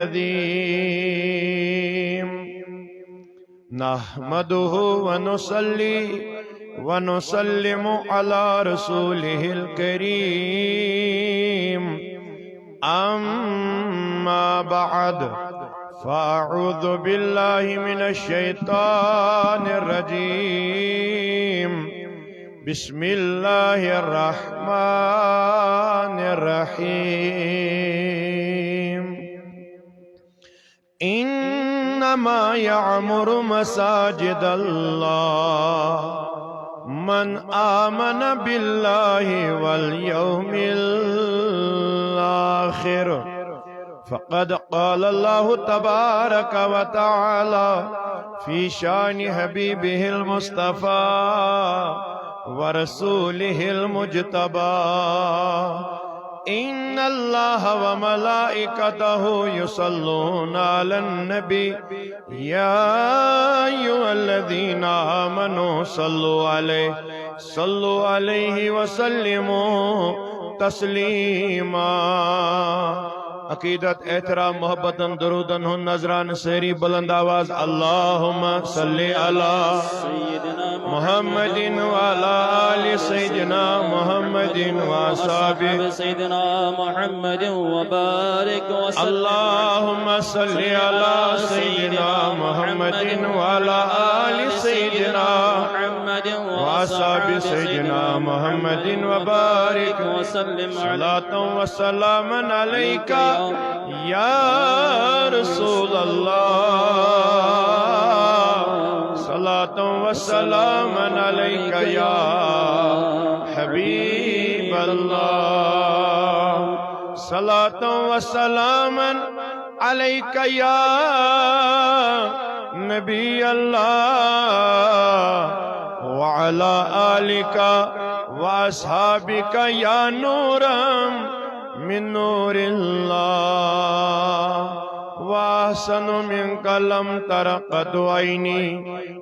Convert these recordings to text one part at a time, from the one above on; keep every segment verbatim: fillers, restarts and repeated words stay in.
العظيم. نحمده ونصلي ونسلم على رسوله الكريم. أما بعد، فأعوذ بالله من الشيطان الرجيم. بسم الله الرحمن الرحيم. إنما يعمر مساجد الله من آمن بالله واليوم الآخر. فقد قال الله تبارك وتعالى في شأن حبيبه المصطفى ورسوله المجتبى: إن الله وملائكته يصلون على النبي، يا أيها الذين آمنوا صلوا عليه، صلوا عليه وسلموا تسليما. عقیدت، احترام، محبتن، درودن ہُنٛد نذرانہٕ، سٲری بلند آواز: اللهم صل على سيدنا محمد وعلى آل سيدنا محمد وأصحابه. سيدنا محمد وبارك وسلم. اللهم صل على سيدنا محمد وعلى آل سيدنا محمد وأصحاب سيدنا محمد وبارك وسلم. صلاة وسلاما عليك يا رسول الله، صلاة وسلاما عليك يا حبيب الله، صلاة وسلاما عليك يا نبي الله، وعلى آلك وأصحابك يا نورا من نور الله. وأحسن منك لم تر قط عيني،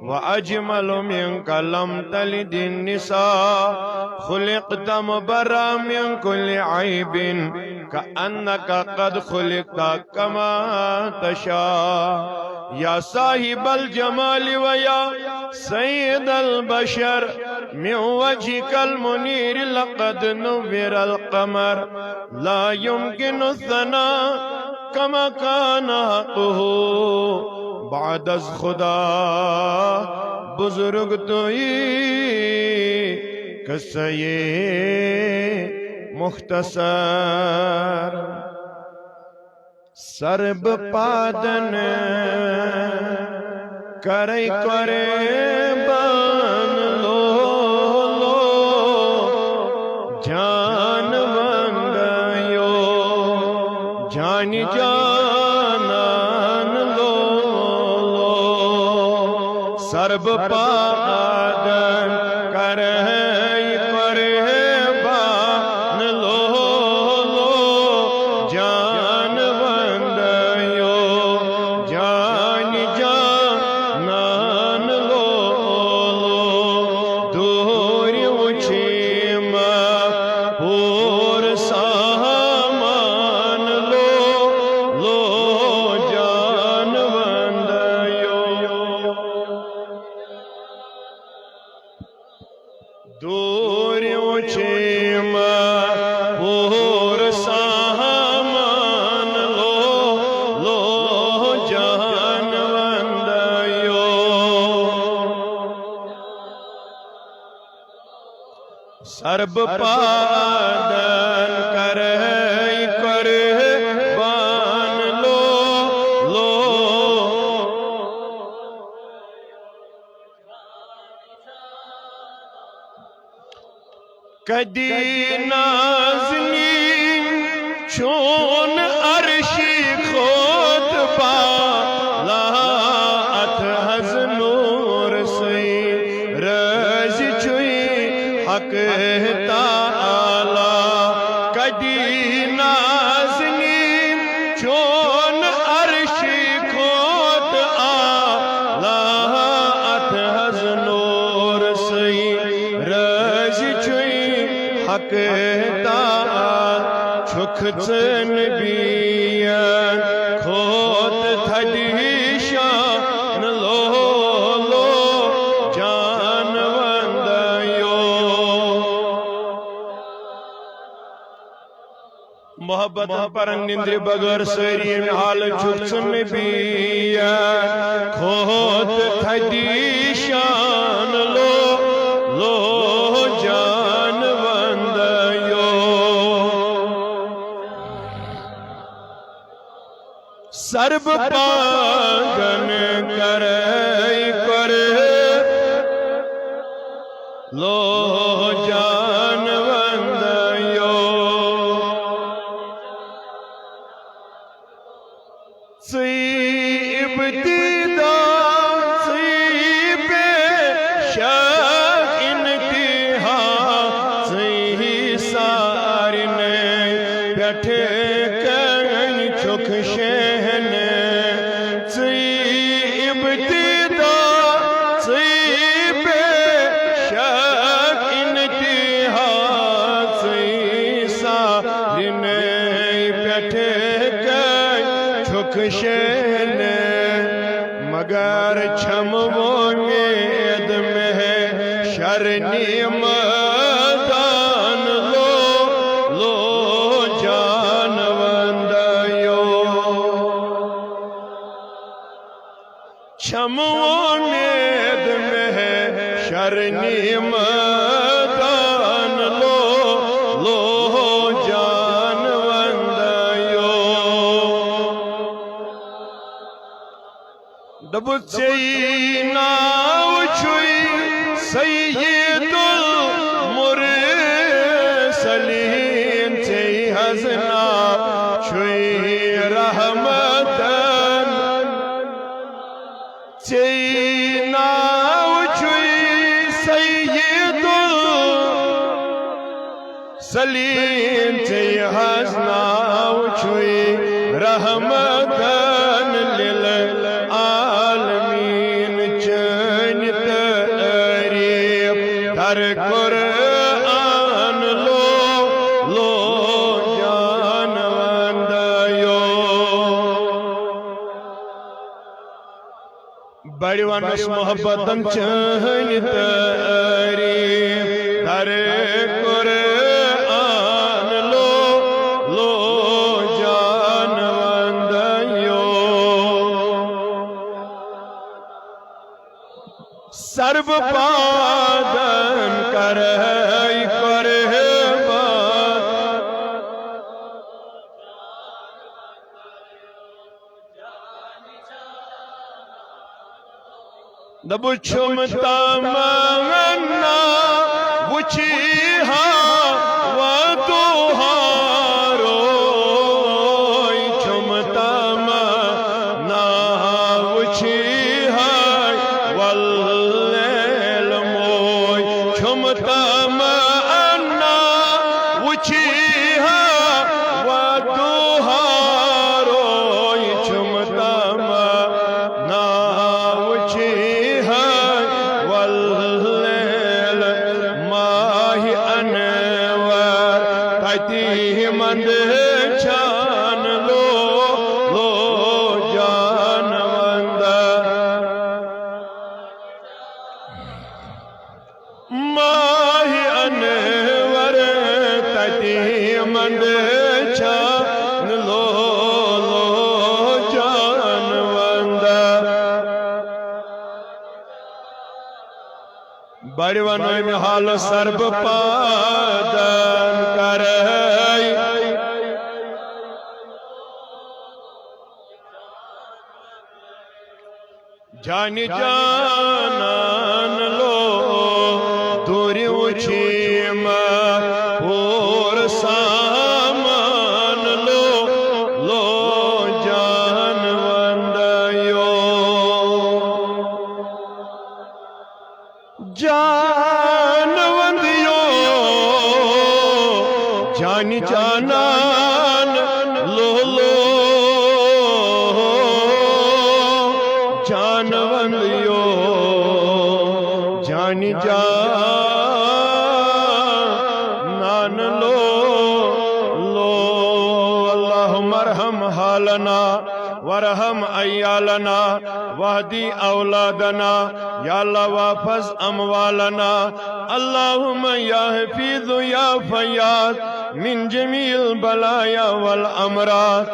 وأجمل منك لم تلد النساء. خلقت مبرأ من كل عيب، كأنك قد خلقت كما تشاء. يا صاحب الجمال ويا سيد البشر، من وجهك المنير لقد نور القمر. لا يمكن الثناء كما كان حقه. بعد از خدا بزرگ توئی، قصہ مختصر. سر بہٕ پادن کرے قربان، لو، لو، جان وندیو، جان جانان، لو، لو۔ سر بہٕ پادن کرے قربان، لو، لو، جان وندیو، جان جانان، لو، لو۔ دوٗرِ وُچھِم پوٗرٕ سامان، لو، لو، جان وندیو۔ دوٗرِ وُچھِم پوٗرٕ سامان، لو، لو، جان وندیو۔ سر بہٕ پادن کرے قربان، لو، لو۔ کدی نازنین چون عرشی کھۄتہٕ بالا، اتھ حظ نور سٕے رٲضی چھُے حق تعالیٰ۔ کدی نازنین چون عرشی کھۄتہٕ اعلیٰ، اتھ حظ نور سٕے رٲضی چھُے حق تعالیٰ۔ چھُکھ ژٕ نبیَن کھۄتہٕ تھدی شان لو لو جان وندیو۔ محبت پرن نندرِ بغٲر سٲری ییٚمہِ حالہٕ چھُکھ ژٕ نبی۔ کھوت تھدی شان لو لو جان وندیو۔ سرب پاگن کرے کر لو جان وندیو۔ ژٕے ابتدا، ژٕے پیشہ انتہا، ژٕے سارنٕے پٮ۪ٹھٕ کنۍ چھُکھ شہنہ۔ ژٕے ابتدا، ژٕے پیشہ انتہا، ژٕے سارنٕے پٮ۪ٹھٕ کنۍ چھُکھ شہنہ۔ مگر چھم وۄمید محشر نعمتن لو لو جان وندیو۔ چھم وۄمید محشر نعمتن لو لو جان وندیو۔ دوٚپُس، ژےٚ ناو چھُے سید المرسلین، ژےٚ حظ ناو چھُے رحمتن، ژےٚ ناو چھُے سید ال سلیم، ژےٚ حظ ناو چھُے رحمتن للعالمین، چٲنۍ تعریف در قرآن لو لو جان وندیو۔ بڑِ ونس محبتن چٲنۍ تعریف، در قرآن لو لو جان وندیو۔ سرب پادن کرے قربان۔ دپُس، چھُم تمنا وٕچھی ہا وتوہارو، چھُم تمنا وٕچھی ہا ولیل موے، چھُم تمنا وٕچھی ہا وتوہارو، چھُم تمنا وٕچھی ہا ولیل ماہِ انور، تتی مند چھان لو لو جان وندہ۔ ماہِ انور تتی مند چھان لو لو جان وندہ۔ بڑِ ونو امہِ حالہٕ سرب پادن کرے۔ جانہِ جانان لو، دوٗرِ وٕچھِم پوٗرٕ سامان لو، لو جان وندیو۔ جان وندیو، جانہِ جانان لو لو، جان وندیو، جانہِ جانان لو لو۔ اللہم ارحم حالنا ارحم عیالنا، واہدی اولادنا، یا اللہ واحفظ اموالنا، اللہم یا حفیظ یا فیاض من جمیع البلایا والامراض،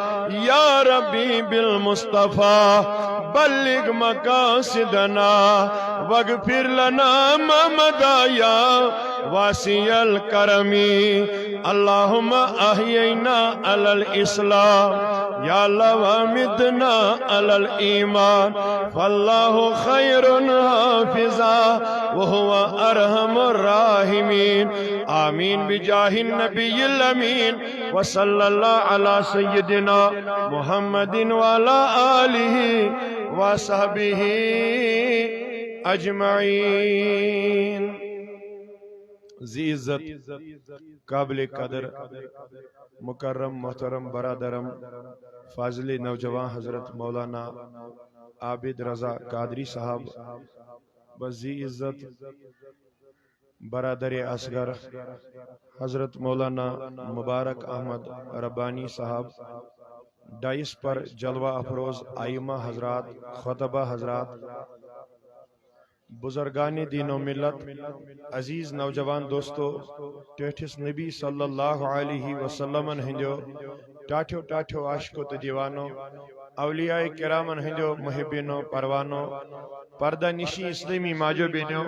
یا ربی بالمصطفی بلغ مقاصدنا، واغفر لنا ما مضی یا واسع الکرم، اللہم احیینا علی الاسلام، یا اللہ وامیتنا علی الایمان، فاللہ خیر حافظا وہو ارحم الراحمین، آمین بجاہ النبی الامین، وصلی اللہ علی سیدنا محمد وعلی آلہ وصحبہ اجمعین۔ ذی عزت، قابل قدر، مکرم محترم برادرم، فاضل نوجوان حضرت مولانا عابد رضا قادری صاحب، بس ذی عزت برادر اصغر حضرت مولانا مبارک احمد ربانی صاحب، ڈائس پر جلوہ افروز ائمہ حضرات، خطبہ حضرات، بزرگان دین و ملت، عزیز نوجوان دوستو، ٹیٹھس نبی صلی اللہ علیہ وسلمن ہندیو ٹاٹھیو ٹاٹھیو عاشقو تہٕ دیوانو، اولیاء کرامن ہندیو محبینو پروانو، پردہ نشی اسلامی ماجو بینیو،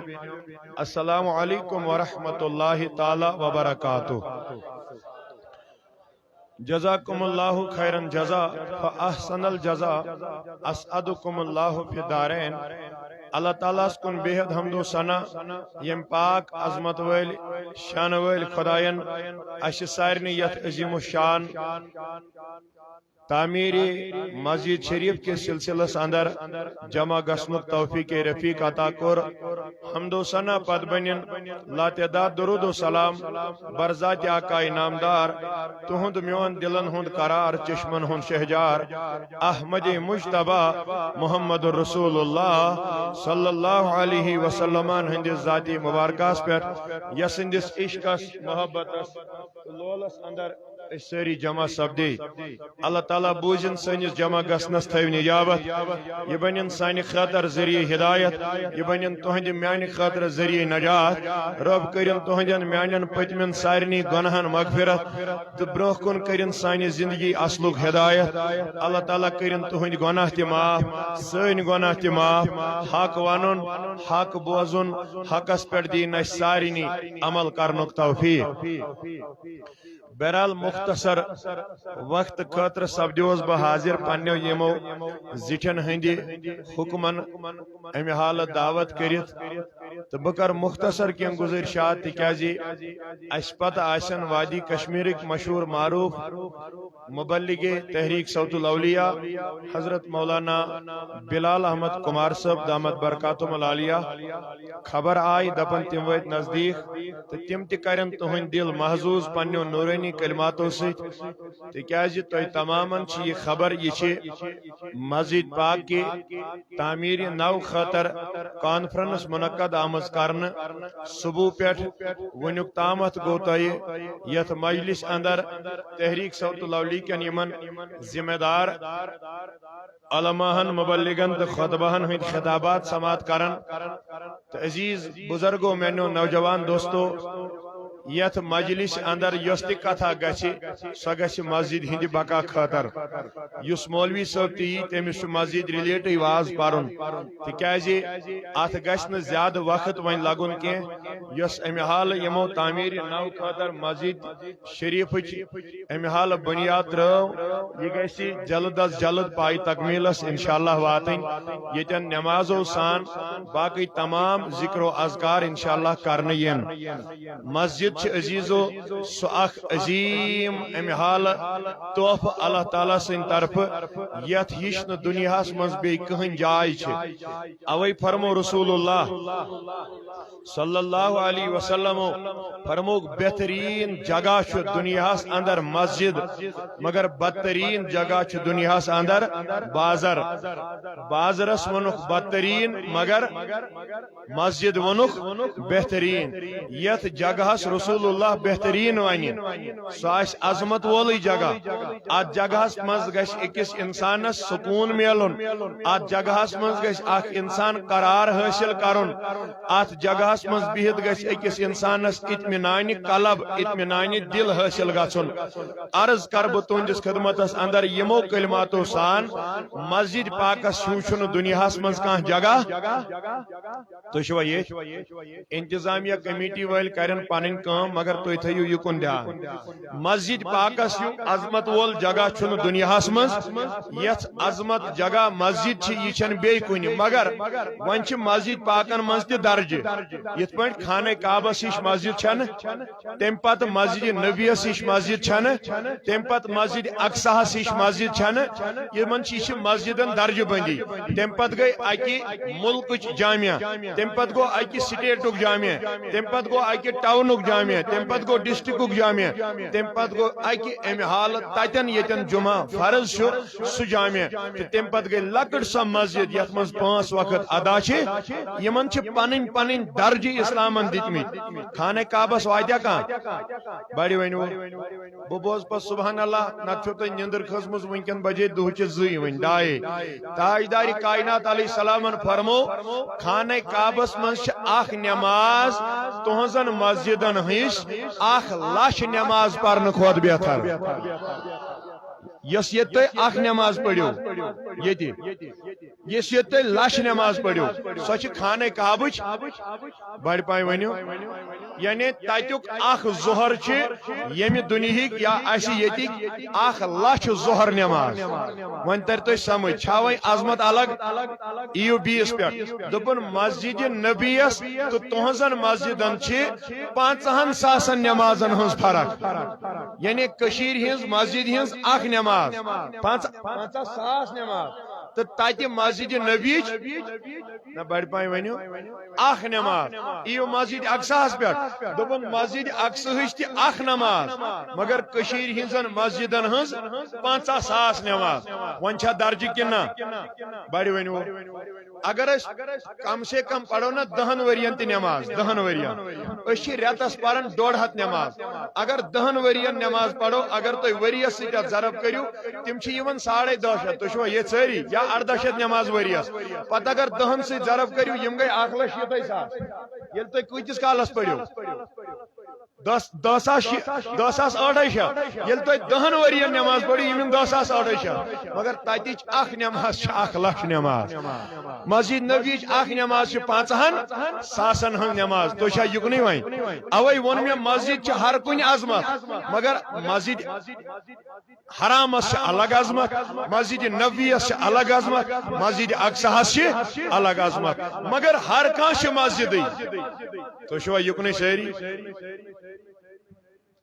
السلام علیکم ورحمۃ اللہ تعالی وبرکاتہ۔ جزاکم اللہ خیرا جزا، فاحسن الجزا، اسعدکم اللہ فی الدارین۔ اللہ تعالیٰ ہس کُن بیحد حمد و ثنا، یم پاک عظمت وٲلۍ شان وٲلۍ خداین اسہِ سارنٕے یتھ عظیم الشان تعمیٖری مسجد شریف کِس سلسلس اندر جمع گژھنُک توفیق رفیق عطا کوٚر۔ حمد و ثنا پتہٕ بنن لاتعداد درود و سلام بر ذات آقا انعامدار، تہنٛد میون دلن ہُنٛد قرار، چشمن ہُنٛد شہجار، احمد مجتبیٰ محمد رسول اللہ صلی اللہ علیہ وسلمن ہٕنٛدِس ذاتی مبارکس پٮ۪ٹھ، یسٕنٛدِس عشقس، محبتس تہٕ لولس اندر أسۍ سٲری جمع سپدے۔ اللہ تعالیٰ بوٗزِن سٲنِس جمع گژھنس، تھٲوِن اجابت۔ یہِ بنِن سانہِ خٲطرٕ ذٔریعہٕ ہدایت، یہِ بنِن تُہنٛدِ میانہِ خٲطرٕ ذٔریعہٕ نجات۔ رب کٔرِن تُہنٛدٮ۪ن میانٮ۪ن پٔتمٮ۪ن سارنٕے گۄناہن مغفرت تہٕ برونٛہہ کُن کٔرِن سانہِ زندگی اصلُک ہدایت۔ اللہ تعالیٰ کٔرِن تُہنٛدۍ گۄناہ تہِ معاف، سٲنۍ گۄناہ تہِ معاف۔ حق ونُن، حق بوزُن، حقس پٮ۪ٹھ دِیِن اسہِ سارنٕے عمل کرنُک توفیق۔ بہرحال، مختصر وقت خٲطرٕ سپدیوس بہٕ حاضر پننیو یِمو زِٹھٮ۪ن ہٕنٛدِ حُکمن امہِ حالہٕ دعوت کٔرِتھ، تہٕ بہٕ کرٕ مختصر کینٛہہ گُزٲرِشات، تِکیازِ اسہِ پتہٕ آسن وادی کشمیرٕکۍ مشہوٗر معروٗف مبلغ تحریک صوت الاولیاء حضرت مولانا بلال احمد کمار صٲب دامت برکاتہم العالیہ خبر آے، دپان تِم وٲتۍ نزدیٖک تہٕ تِم تہِ کرن تُہنٛدۍ دِل محظوظ پننیو نورٲنی کلماتو سۭتۍ، تِکیازِ تۄہہِ تمامن چھِ یہِ خبر، یہِ چھِ مسجد پاک کہِ تعمیٖرِ نو خٲطرٕ کانفرنس منعقد آمٕژ کرنہٕ۔ صبح پٮ۪ٹھ وُنیُک تامتھ گوٚو تۄہہِ یتھ مجلس اندر تحریک صوت الاولیاء کٮ۪ن یِمن ذمہ دار علماہن، مبلغن تہٕ خطباہن ہٕنٛدۍ خطابات سماعت کران۔ تہٕ عزیز بزرگو، میانیو نوجوان دوستو، یتھ مجلس اندر یۄس تہِ کتھا گژھِ، سۄ گژھِ مسجد ہٕنٛدِ بقا خٲطرٕ۔ یُس مولوی صٲب تہِ یی، تٔمِس چھُ مسجد ریلیٹٕے واز پرُن، تِکیازِ اتھ گژھِ نہٕ زیادٕ وقت وۄنۍ لگُن کینٛہہ۔ یۄس امہِ حالہٕ یِمو تعمیٖرِ نو خٲطرٕ مسجد شریفٕچ امہِ حالہٕ بُنیاد ترٲو، یہِ گژھِ جلد از جلد پایہِ تکمیلس انشاءاللہ واتٕنۍ۔ ییٚتٮ۪ن نمازو سان باقٕے تمام ذکر و اذکار انشاءاللہ کرنہٕ یِن۔ مسجد چھِ عزیزو سُہ اکھ عظیم امہِ حالہٕ تحفہٕ اللہ تعالیٰ سٕنٛدِ طرفہٕ، یتھ ہِش نہٕ دُنیاہس منٛز بیٚیہِ کٕہٕنۍ جاے چھِ۔ اوے فرمو رسول اللہ صلی اللہ علیہ وسلم فرموک، بہترین جگہ چھُ دنیاہس اندر مسجد، مگر بدترین جگہ چھُ دنیاہس اندر بازر۔ بازرس وونُکھ بدترین، مگر مسجد وونُکھ بہترین۔ یتھ جگہس رسول اللہ بہترین ونہِ، سُہ آسہِ عظمت وولٕے جگہ۔ اتھ جگہس منٛز گژھِ أکِس انسانس سکوٗن میلُن۔ اتھ جگہس منٛز گژھِ اکھ انسان قرار حٲصِل کرُن۔ اتھ جگہس منٛز بِہِتھ گژھِ أکِس انسانس اطمینانِ قلب، اطمینانِ دل حٲصِل گژھُن۔ عرض کرٕ بہٕ تُہنٛدِس خدمتس اندر یِمو کلماتو سان، مسجد پاکس ہیوٗ چھُنہٕ دُنیاہس منٛز کانٛہہ جگہ۔ تُہۍ چھِوا ییٚتھۍ؟ انتظامیہ کمیٹی وٲلۍ کرن پنٕنۍ کٲم، مگر تُہۍ تھٲیِو یہِ کُن دھیان۔ مسجد پاکس ہیوٗ عظمت وول جگہ چھُنہٕ دُنیاہس منٛز۔ یتھ عظمت جگہ مسجد چھِ، یہِ چھَنہٕ بیٚیہِ کُنہِ، مگر وۄنۍ چھِ مسجد پاکن منٛز تہِ درجہِ۔ یِتھ پٲٹھۍ خانہ کعبس ہِش مسجد چھَنہٕ، تمہِ پتہٕ مسجد نبیس ہِش مسجد چھَنہٕ، تمہِ پتہٕ مسجد اقصاہس ہِش مسجد چھَنہٕ۔ یِمن چھِ، یہِ چھِ مسجدن درجہٕ بندی۔ تمہِ پتہٕ گٔے اکہِ مُلکٕچ جامع، تمہِ پتہٕ گوٚو اکہِ سٹیٹُک جامع، تمہِ پتہٕ گوٚو اکہِ ٹاونُک جامع، تمہِ پتہٕ گوٚو ڈسٹرکُک جامع، تمہِ پتہٕ گوٚو اکہِ امہِ حالہٕ تتٮ۪ن ییٚتٮ۪ن جمعہ فرض چھُ، سُہ جامع۔ تہٕ تمہِ پتہٕ گٔے لۄکٕٹ سۄ مسجد یتھ منٛز پانٛژھ وقت ادا چھِ۔ یِمن چھِ پنٕنۍ پنٕنۍ درجہٕ اسلامن دِتمٕتۍ۔ خانہ کعبس واتیا کانٛہہ؟ بڑِ ؤنِو۔ بہٕ بوزٕ پتہٕ سبحان اللہ، نتہٕ چھو تۄہہِ نیندٕر کھٔژمٕژ وٕنکٮ۪ن بجے دُہچہِ زٕے وٕنۍ ڈاے۔ تاجدارِ کائنات علیہ السلامن فرمو، خانہ کعبس منٛز چھِ اکھ نماز تُہنٛزن مسجدن ہٕنٛز اکھ لچھ نماز پرنہٕ کھۄتہٕ بہتر۔ یۄس ییٚتہِ تُہۍ اکھ نماز پٔرِو، ییٚتہِ یُس ییٚتہِ تُہۍ لچھ نماز پٔرِو، سۄ چھِ خانہ کعبٕچ۔ بڑِ پایہِ ؤنِو۔ یعنی تتیُک اکھ ظہر چھِ ییٚمہِ دُنیہٕکۍ یا اسہِ ییٚتِکۍ اکھ لچھ ظہر نماز۔ وۄنۍ تر تُہۍ سمجھ، چھا وۄنۍ عظمت الگ؟ یِیِو بیٚیِس پٮ۪ٹھ۔ دوٚپُن، مسجد نبیس تہٕ تُہنٛزن مسجدن چھِ پانٛژہن ساسن نمازن ہٕنٛز فرق۔ یعنی کٔشیٖرِ ہٕنٛز مسجد ہٕنٛز اکھ نماز، پانٛژھ، پنٛژاہ ساس نماز، تہٕ تتہِ مسجد نبیچ، نہ بڑِ پایہِ ؤنِو، اکھ نماز۔ یِیِو مسجد اقصاہس پٮ۪ٹھ، دوٚپُن، مسجد اقصاہٕچ تہِ اکھ نماز، مگر کٔشیٖرِ ہٕنٛزن مسجدن ہٕنٛز پنٛژاہ ساس نماز۔ وۄنۍ چھا درجہِ کِنہٕ نہ؟ بڑِ ؤنِو۔ اگر أسۍ کم سے کم پرو نا دہن ورین تہِ نماز، دہن ورین۔ أسۍ چھِ رٮ۪تس پران ڈوٚڈ ہتھ نماز۔ اگر دہن ورین نماز پرو، اگر تُہۍ ؤریس سۭتۍ اتھ ضرب کٔرِو، تِم چھِ یِوان ساڑے دہ شیٚتھ۔ تُہۍ چھِوا ییٚتہِ سٲری؟ یا اردہ شیٚتھ نماز ؤریس۔ پتہٕ اگر دہن سۭتۍ ضرب کٔرِو، یِم گٔے اکھ لچھ شیٖتٲے ساس۔ ییٚلہِ تُہۍ کۭتِس کالس پٔرِو؟ دہ، دہ ساس شی-، دہ ساس ٲٹھے شیٚتھ۔ ییٚلہِ تُہۍ دہن ؤرین نماز پٔرِو، یِم یِم دہ ساس ٲٹھے شیٚتھ۔ مگر تتِچ اکھ نماز چھِ اکھ لچھ نماز۔ مسجد نبیچ اکھ نماز چھِ پانٛژہن ساسن ہٕنٛز نماز۔ تُہۍ چھا یُکنُے وۄنۍ؟ اوے ووٚن مےٚ، مسجد چھِ ہر کُنہِ عظمت، مگر مسجد حرامس چھِ الگ عظمت، مسجد نبویس چھِ الگ عظمت، مسجد اقصاہس چھِ الگ عظمت، مگر ہر کانٛہہ چھِ مسجدٕے۔ تُہۍ چھِوا یُکنُے سٲری؟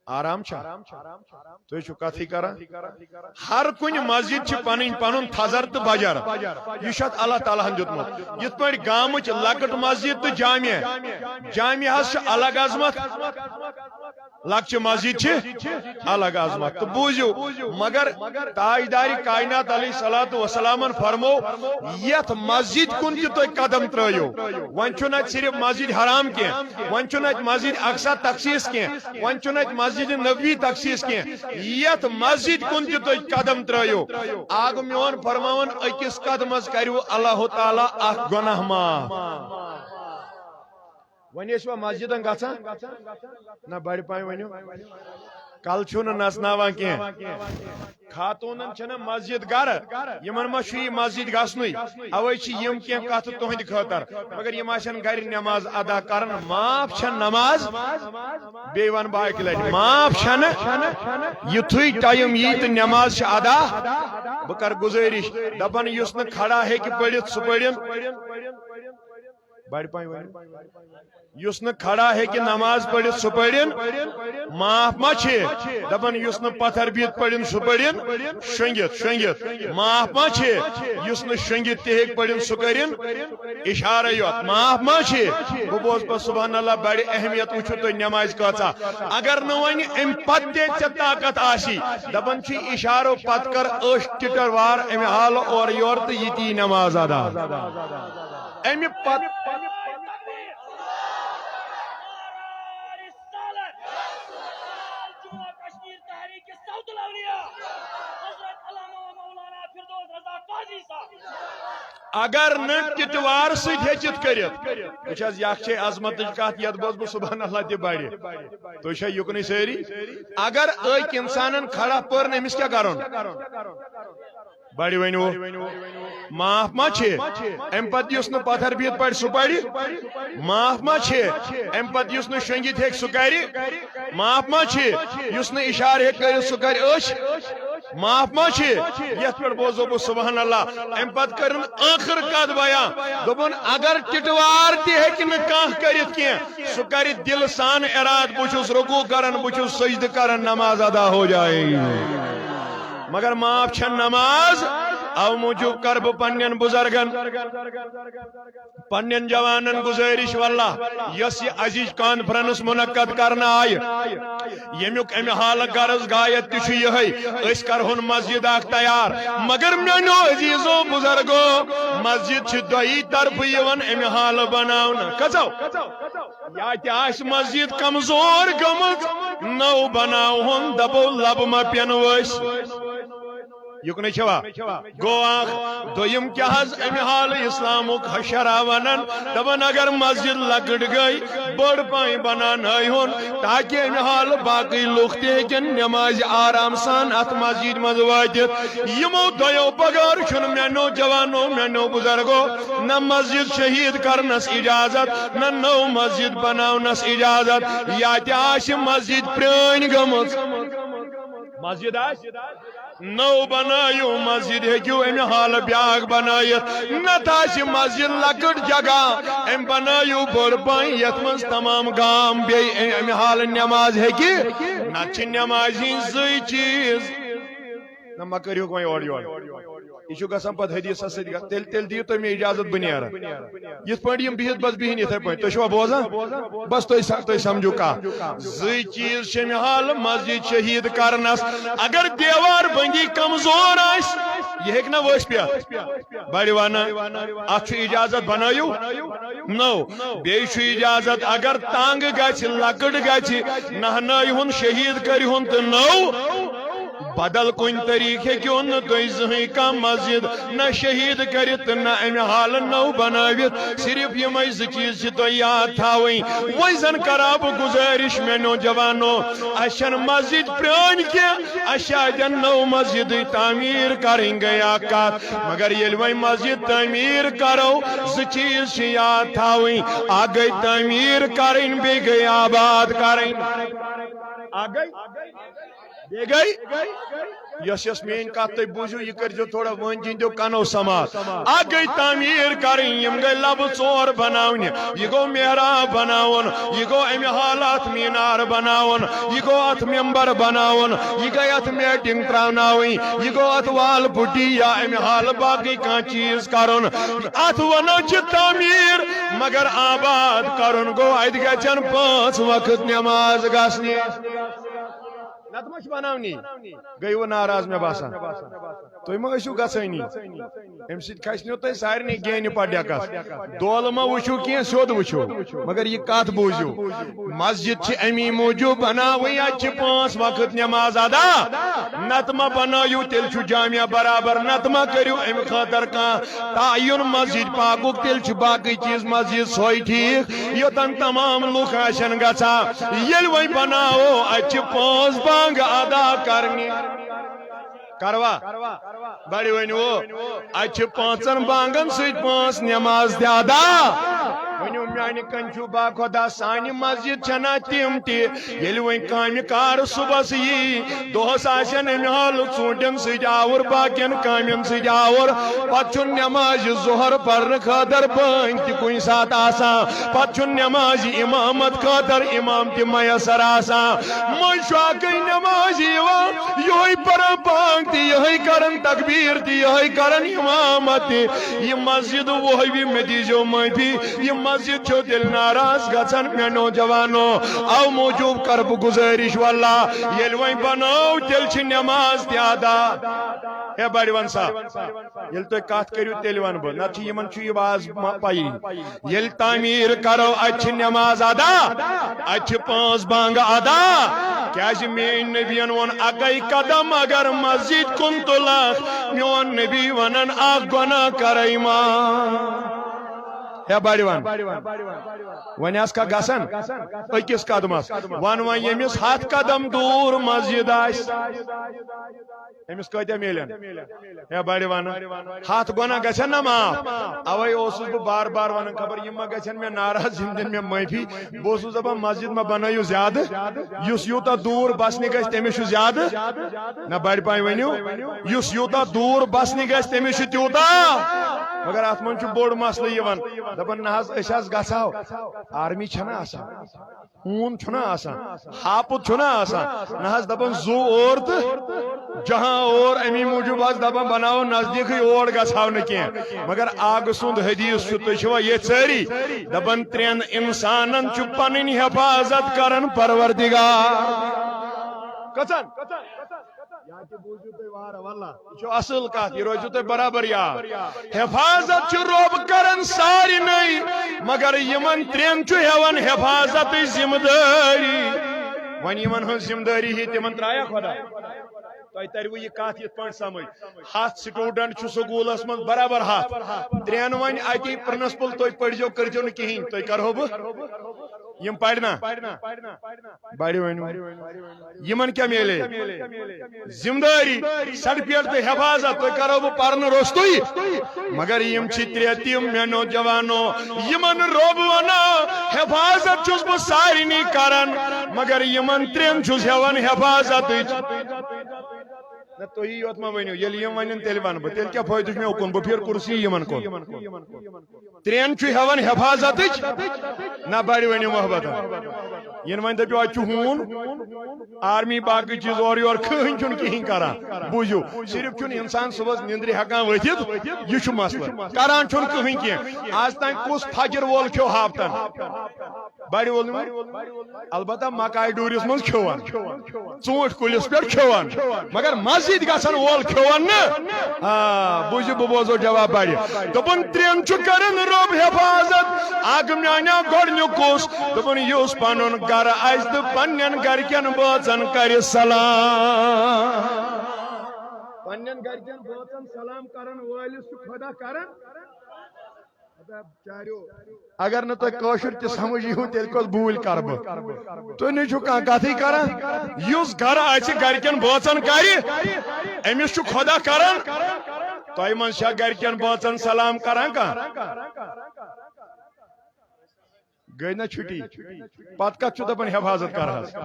آرام چھا؟ تُہۍ چھِو کتھٕے کران۔ ہر کُنہِ مسجد چھِ پنٕنۍ پنُن تھزر تہٕ بجر۔ یہِ چھُ اتھ اللہ تعالیٰ ہن دیُتمُت۔ یِتھ پٲٹھۍ گامٕچ لۄکٕٹ مسجد تہٕ جامع، جامعہس چھِ الگ عظمت، لۄکچہِ مسجد چھِ الگ عظمت۔ تہٕ بوٗزِو، مگر تاجدارِ کائنات علیہ الصلوۃ والسلامن فرمو، یتھ مسجد کُن تہِ تُہۍ قدم ترٲیِو، وۄنۍ چھُنہٕ اتہِ صرف مسجد حرام کینٛہہ، وۄنۍ چھُنہٕ اتہِ مسجد اقصی تخصیص کینٛہہ، وۄنۍ چھُنہٕ اتہِ مسجد نبوی تخصیص کینٛہہ، یتھ مسجد کُن تہِ تُہۍ قدم ترٲیِو، آ گوٚو میون فرماوُن، أکِس قدمس کریو اللہ تعالیٰ اکھ گۄناہ معاف۔ وۄنۍ ٲسۍ وۄنۍ مسجدن گژھان؟ نہ، بڑِ پایہِ ؤنِو۔ کل چھُو نہٕ نژناوان کینٛہہ۔ خاتوٗنن چھنہٕ مسجد گرٕ، یِمن ما چھُ یہِ مسجد گژھنُے؟ اوے چھِ یِم کینٛہہ کتھٕ تُہنٛدِ خٲطرٕ، مگر یِم آسن گرِ نماز ادا کران، معاف چھےٚ نماز۔ بیٚیہِ ونہٕ بہٕ اکہِ لٹہِ، معاف چھنہٕ۔ یُتھُے ٹایم یی تہٕ نماز چھِ ادا، بہٕ کرٕ گُزٲرِش، دپان یُس نہٕ کھڑا ہیٚکہِ پٔرِتھ، سُہ پٔرِن۔ بڑِ پایہِ ؤنِو۔ یُس نہٕ کھڑا ہیٚکہِ نماز پٔرِتھ، سُہ پٔرِن۔ معاف ما چھِ؟ دپان، یُس نہٕ پتھر بِہِتھ پٔرِن، سُہ پٔرِن شۄنٛگِتھ، شۄنٛگِتھ۔ معاف ما چھِ؟ یُس نہٕ شۄنٛگِتھ تہِ ہیٚکہِ پٔرِن، سُہ کٔرِن اشارے یوت۔ معاف ما چھِ؟ بہٕ بوزٕ پتہٕ، سبحان اللہ، بڑِ اہمیت، وٕچھِو تُہۍ نمازِ کۭژاہ۔ اگر نہٕ وۄنۍ امہِ پتہٕ تہِ ژےٚ طاقت آسی، دپان چھِ اشارو پتہٕ کر أچھ ٹِٹر وار امہِ حالہٕ اورٕ یورٕ تہٕ یہِ تہِ یی نماز ادا۔ امہِ پتہٕ اگر نہٕ ٹِٹوار سۭتۍ ہیٚچھِتھ کٔرِتھ، وٕچھ حظ، یہِ اکھ چھے عظمتٕچ کتھ، یتھ بوزٕ بہٕ سبحان اللہ تہِ بڑِ۔ تُہۍ چھا یُکنُے سٲری؟ اگر أکۍ انسانن کھڑا پٔر نہٕ، أمِس کیٛاہ کرُن؟ بڑِ ؤنِو۔ معاف ما چھِ؟ امہِ پتہٕ یُس نہٕ پتھر بِہِتھ پرِ، سُہ پرِ؟ معاف ما چھِ؟ امہِ پتہٕ یُس نہٕ شۄنٛگِتھ ہیٚکہِ، سُہ کرِ؟ معاف ما چھِ؟ یُس نہٕ اشارٕ ہیٚکہِ کٔرِتھ، سُہ کرِ أچھ؟ معاف ما چھِ؟ یتھ پٮ۪ٹھ بوزو بہٕ سبحان اللہ۔ امہِ پتہٕ کٔرٕن ٲخٕر کتھ بیان۔ دوٚپُن، اگر ٹِٹوار تہِ ہیٚکہِ نہٕ کانٛہہ کٔرِتھ کینٛہہ، سُہ کرِ دِلہٕ سان ارادٕ، بہٕ چھُس رکوع کران، بہٕ چھُس سجدٕ کران، نماز ادا ہو جائے۔ مگر معاف چھنہٕ نماز، او موٗجوٗب کرٕ بہٕ پننٮ۪ن بزرگن، پننٮ۪ن جوانن گزٲرِش، واللہ، یۄس یہِ عزیز کانفرنس منعقد کرنہٕ آیہِ، ییٚمیُک امہِ حالہٕ غرض غایت تہِ چھُ یِہے، أسۍ کرہون مسجد اکھ تیار۔ مگر میانیو عزیزو بزرگو، مسجد چھِ دۄیی طرفہٕ یِوان امہِ حالہٕ بناونہٕ۔ کٔژو؟ یا تہِ آسہِ مسجد کمزور گٔمٕژ، نٔو بناوہون، دپو لبہٕ ما پینو أسۍ۔ یُکنُے چھوا؟ گوٚو اکھ۔ دوٚیِم کیٛاہ حظ، امہِ حالہٕ اسلامُک شرع ونان، دپان اگر مسجد لۄکٕٹ گٔے، بٔڑ پہن بناونٲیہون، تاکہ امہِ حالہٕ باقٕے لُکھ تہِ ہیٚکن نمازِ آرام سان اتھ مسجد منٛز وٲتِتھ۔ یِمو دۄیو بغٲر چھُنہٕ میانیو جوانو، میانیو بزرگو، نہ مسجد شہید کرنس اجازت، نہ نٔو مسجد بناونس اجازت۔ یا تہِ آسہِ مسجد پرٛٲنۍ گٔمٕژ، مسجد آسہِ نٔو بنٲیِو، مسجد ہیٚکِو امہِ حالہٕ بیٛاکھ بنٲیِتھ۔ نتہٕ آسہِ مسجد لۄکٕٹ جگہ، أمۍ بنٲیِو بٔڑ پہن، یتھ منٛز تمام گام بیٚیہِ امہِ حالہٕ نماز ہیٚکہِ۔ نتہٕ چھِ نمازِ ہٕنٛدۍ زٕے چیٖز۔ نہ، مہ کٔرِو وۄنۍ اورٕ یورٕ۔ یہِ چھُ گژھان پتہٕ حدیثس سۭتۍ گژھ-، تیٚلہِ، تیٚلہِ دِیِو تُہۍ مےٚ اجازت، بہٕ نیرٕ۔ یِتھ پٲٹھۍ یِم بِہِتھ بس بِہِنۍ یِتھے پٲٹھۍ۔ تُہۍ چھِوا بوزان؟ بس تُہۍ سم-، تُہۍ سمجھِو کتھ۔ زٕے چیٖز چھِ امہِ حالہٕ مسجد شہید کرنس۔ اگر دیوار بندی کمزور آسہِ، یہِ ہیٚکہِ نہ ؤسۍ پٮ۪تھ۔ بڑِ ونہٕ، اتھ چھُ اجازت، بنٲیِو نٔو۔ بیٚیہِ چھُ اجازت، اگر تنگ گژھِ، لۄکٕٹ گژھِ، نہنٲیہُن، شہید کٔرِہُن تہٕ نٔو۔ بدل کُنہِ طریقہٕ ہیٚکِو نہٕ تُہۍ زٕہٕنۍ کانٛہہ مسجد نہ شہید کٔرِتھ تہٕ نہ امہِ حالہٕ نٔو بنٲوِتھ۔ صرف یِمے زٕ چیٖز چھِ تۄہہِ یاد تھاوٕنۍ۔ وۄنۍ زن کرا بہٕ گُزٲرِش میانیو جوانو، اسہِ چھنہٕ مسجد پرٛٲنۍ کینٛہہ، اسہِ چھِ اتٮ۪ن نٔو مسجدٕے تعمیٖر کرٕنۍ، گٔے اکھ کتھ۔ مگر ییٚلہِ وۄنۍ مسجد تعمیٖر کرو، زٕ چیٖز چھِ یاد تھاوٕنۍ، اکھ گٔے تعمیٖر کرٕنۍ، بیٚیہِ گٔے آباد کرٕنۍ۔ اکھ گٔے بیٚیہِ گٔے، یۄس یۄس میٲنۍ کتھ تُہۍ بوٗزِو، یہِ کٔرۍزیو تھوڑا وٲنجہِ ہٕنٛدیو کنو سماعت۔ اکھ گٔے تعمیٖر کرٕنۍ، یِم گٔے لبہٕ ژور بناونہِ، یہِ گوٚو محراب بناوُن، یہِ گوٚو امہِ حالہٕ اتھ مینار بناوُن، یہِ گوٚو اتھ ممبر بناوُن، یہِ گٔے اتھ میٹنگ تراوناوٕنۍ، یہِ گوٚو اتھ وال پُٹی یا امہِ حالہٕ باقٕے کانٛہہ چیٖز کرُن۔ اتھ ونان چھِ تعمیٖر، مگر آباد کرُن گوٚو اتہِ گژھن پانٛژھ وقت نماز گژھنہِ۔ نتہٕ ما چھِ بناونی؟ گٔیوٕ ناراض مےٚ باسان؟ تُہۍ ما ٲسِو گژھٲنی؟ امہِ سۭتۍ کھسنو تۄہہِ سارنٕے گینہِ پتہٕ ڈیکس۔ دولہٕ ما وٕچھِو کینٛہہ، سیوٚد وٕچھِو۔ مگر یہِ کتھ بوٗزِو، مسجد چھِ امی موٗجوٗب بناوٕنۍ، اتہِ چھِ پانٛژھ وقت نماز ادا۔ نتہٕ ما بنٲیِو، تیٚلہِ چھُ جامع برابر، نتہٕ ما کٔرِو امہِ خٲطرٕ کانٛہہ تعین مسجد پاکُک، تیٚلہِ چھِ باقٕے چیٖز مسجد سۄے ٹھیٖک، یوٚتن تمام لُکھ آسن گژھان۔ ییٚلہِ وۄنۍ بناوو، اتہِ چھِ پانٛژھ بانٛگ ادا کرنہِ۔ کروا؟ بڑِ ؤنِو، اتہِ چھِ پانٛژن بانٛگن سۭتۍ پانٛژھ نماز تہِ ادا۔ ؤنِو میانہِ کنہِ چھُ با خۄدا، سانہِ مسجد چھنا تِم تہِ، ییٚلہِ وۄنۍ کامہِ کار صُبحس یی، دۄہس آسن امہِ حالہٕ ژوٗنٹٮ۪ن سۭتۍ آوُر، باقین کامٮ۪ن سۭتۍ آوُر، پتہٕ چھُنہٕ نمازِ ظہر پرنہٕ خٲطرٕ بٲنۍ تہِ کُنہِ ساتہٕ آسان، پتہٕ چھُنہٕ نمازِ امامت خٲطرٕ امام تہِ میسر آسان۔ منٛز چھُ اکٕے نماز یِوان، یِہوٚے پران بانگ تہِ، یِہوٚے کران تکبیر تہِ، یِہوٚے کران امامت تہِ۔ یہِ مسجد وہوی، مےٚ دیٖزیو معٲفی، یہِ مسجد چھو تیٚلہِ ناراض گژھان، میانیو جوانو۔ او موٗجوٗب کرٕ بہٕ گُزٲرِش، واللہ، ییٚلہِ وۄنۍ بنٲو، تیٚلہِ چھِ نماز تہِ ادا۔ ہے بڑِ ون سا، ییٚلہِ تُہۍ کتھ کٔرِو، تیٚلہِ ونہٕ بہٕ، نتہٕ چھِ یِمن چھُ یہِ واز ما-، پَیی۔ ییٚلہِ تعمیٖر کرو، اتہِ چھِ نماز ادا، اتہِ چھِ پانٛژھ بانگہٕ ادا۔ کیازِ میٲنۍ نبیَن ووٚن، اکے قدم اگر مسجد کُن تُلکھ، میون نبی ونان، اکھ گۄناہ کرے ما۔ ہے بڑِ ون۔ وۄنۍ آس کا گژھان أکِس قدمس۔ ون وۄنۍ ییٚمِس ہتھ قدم دوٗر مسجد آسہِ، أمِس کۭتیاہ میلن؟ ہے بڑِ ون۔ ہتھ گۄناہ گژھن نا معاف؟ اوے اوسُس بہٕ بار بار ونان، خبر یِم ما گژھن مےٚ ناراض، یِم دِن مےٚ معٲفی۔ بہٕ اوسُس دپان، مسجد ما بنٲیِو زیادٕ، یُس یوٗتاہ دوٗر بسنہِ گژھِ، تٔمِس چھُ زیادٕ۔ نہ بڑِ پایہِ ؤنِو، یُس یوٗتاہ دوٗر بسنہِ گژھِ، تٔمِس چھُ تیوٗتاہ۔ مگر اتھ منٛز چھُ بوٚڑ مسلہٕ یِوان، دپان، نہ حظ، أسۍ حظ گژھو، آرمی چھنہ آسان، ہوٗن چھُنہ آسان، ہاپُت چھُنہ آسان، نہ حظ دپان، زُو اور تہٕ جہاں اور۔ امی موٗجوٗب حظ دپان، بناوو نزدیٖکٕے، اور گژھو نہٕ کینٛہہ۔ مگر آگہٕ سُنٛد حدیث چھُ، تُہۍ چھِوا ییٚتہِ سٲری؟ دپان، ترٛٮ۪ن انسانن چھُ پنٕنۍ حفاظت کران پروردگار۔ کٔژن؟ یا تہِ بوٗزِو تُہۍ وارٕ، واللہ۔ یہِ چھُ اصل کتھ، یہِ روزِو تۄہہِ برابر یاد۔ حفاظت چھُ رۄب کران سارنٕے، مگر یِمن ترٛٮ۪ن چھُ ہٮ۪وان حفاظتٕچ ذمہٕ دٲری۔ وۄنۍ یِمن ہٕنٛز ذمہٕ دٲری ہیٚیہِ تِمن ترٛایہ خۄدا؟ تۄہہِ ترِوٕ یہِ کتھ یِتھ پٲٹھۍ سمجھ؟ ہتھ student چھُ سکوٗلس منٛز، برابر ہتھ۔ ترٛٮ۪ن وۄنۍ اتی پرنسپل، تُہۍ پٔرۍزیو، کٔرۍزیو نہٕ کِہیٖنۍ، تُہۍ کرہو بہٕ؟ یِم پرِ نا؟ بڑِ ؤنِو۔ یِمن کیٛاہ میلے؟ ذمہٕ دٲری، سرپیٹ تہٕ حفاظت۔ تُہۍ کرو بہٕ پرنہٕ روٚستُے، مگر یِم چھِ ترٛےٚ تِم، مےٚ نوجوانو، یِمن رۄب ونان، حفاظت چھُس بہٕ سارنٕے کران، مگر یِمن ترٛٮ۪ن چھُس ہٮ۪وان حفاظتٕچ۔ نہ، تُہی یوت ما ؤنِو، ییٚلہِ یِم ونن، تیٚلہِ ونہٕ بہٕ، تیٚلہِ کیٛاہ فٲیدٕ چھُ مےٚ اُکُن؟ بہٕ پھیرٕ کُرسی یِمن کُن۔ ترٛٮ۪ن چھُ ہٮ۪وان حفاظتٕچ۔ نہ بڑِ ؤنِو محبت۔ یِنہٕ وۄنۍ دٔپِو، اَتہِ چھُ ہوٗن، آرمی، باقٕے چیٖز اورٕ یورٕ، کٕہٕنۍ چھُنہٕ کِہیٖنۍ کران۔ بوٗزِو، صرف چھُنہٕ اِنسان صُبحس نِندرِ ہٮ۪کان ؤتھِتھ، یہِ چھُ مسلہٕ۔ کران چھُنہٕ کٕہٕنۍ کینٛہہ۔ آز تام کُس فجر وول کھیوٚو ہاپتن؟ بڑِ وول نہٕ وۄنۍ۔ البتہ مکاے ڈوٗرِس منٛز کھیوٚون۔ ژوٗنٛٹھۍ کُلِس پٮ۪ٹھ کھیوٚون، مگر مسجد گژھن وول کھیوٚون نہٕ۔ آ، بوٗزِو، بہٕ بوزو جواب بڑِ۔ دوٚپُن، ترٛٮ۪ن چھُ کران رۄب حفاظت۔ اکھ میانیو گۄڈٕنیُک کُس؟ دوٚپُن، یُس پنُن گرٕ آسہِ تہٕ پننٮ۪ن گرِکٮ۪ن بٲژن کرِ سلام۔ پننٮ۪ن گرِکٮ۪ن بٲژن سلام کرن وٲلِس چھُ خۄدا کران۔ اگر نہٕ تۄہہِ کٲشُر تہِ سمجھ یِیِو، تیٚلہِ کۄس بوٗلۍ کرٕ بہٕ؟ تُہۍ نَے چھِو کانٛہہ کتھٕے کران۔ یُس گرٕ آسہِ، گرِکٮ۪ن بٲژن کرِ، أمِس چھُ خۄدا کران۔ تۄہہِ منٛز چھا گرِکٮ۪ن بٲژن سلام کران کانٛہہ؟ گٔے نہ چھُٹی۔ پتہٕ کتھ چھُ دپان حفاظت کرہس؟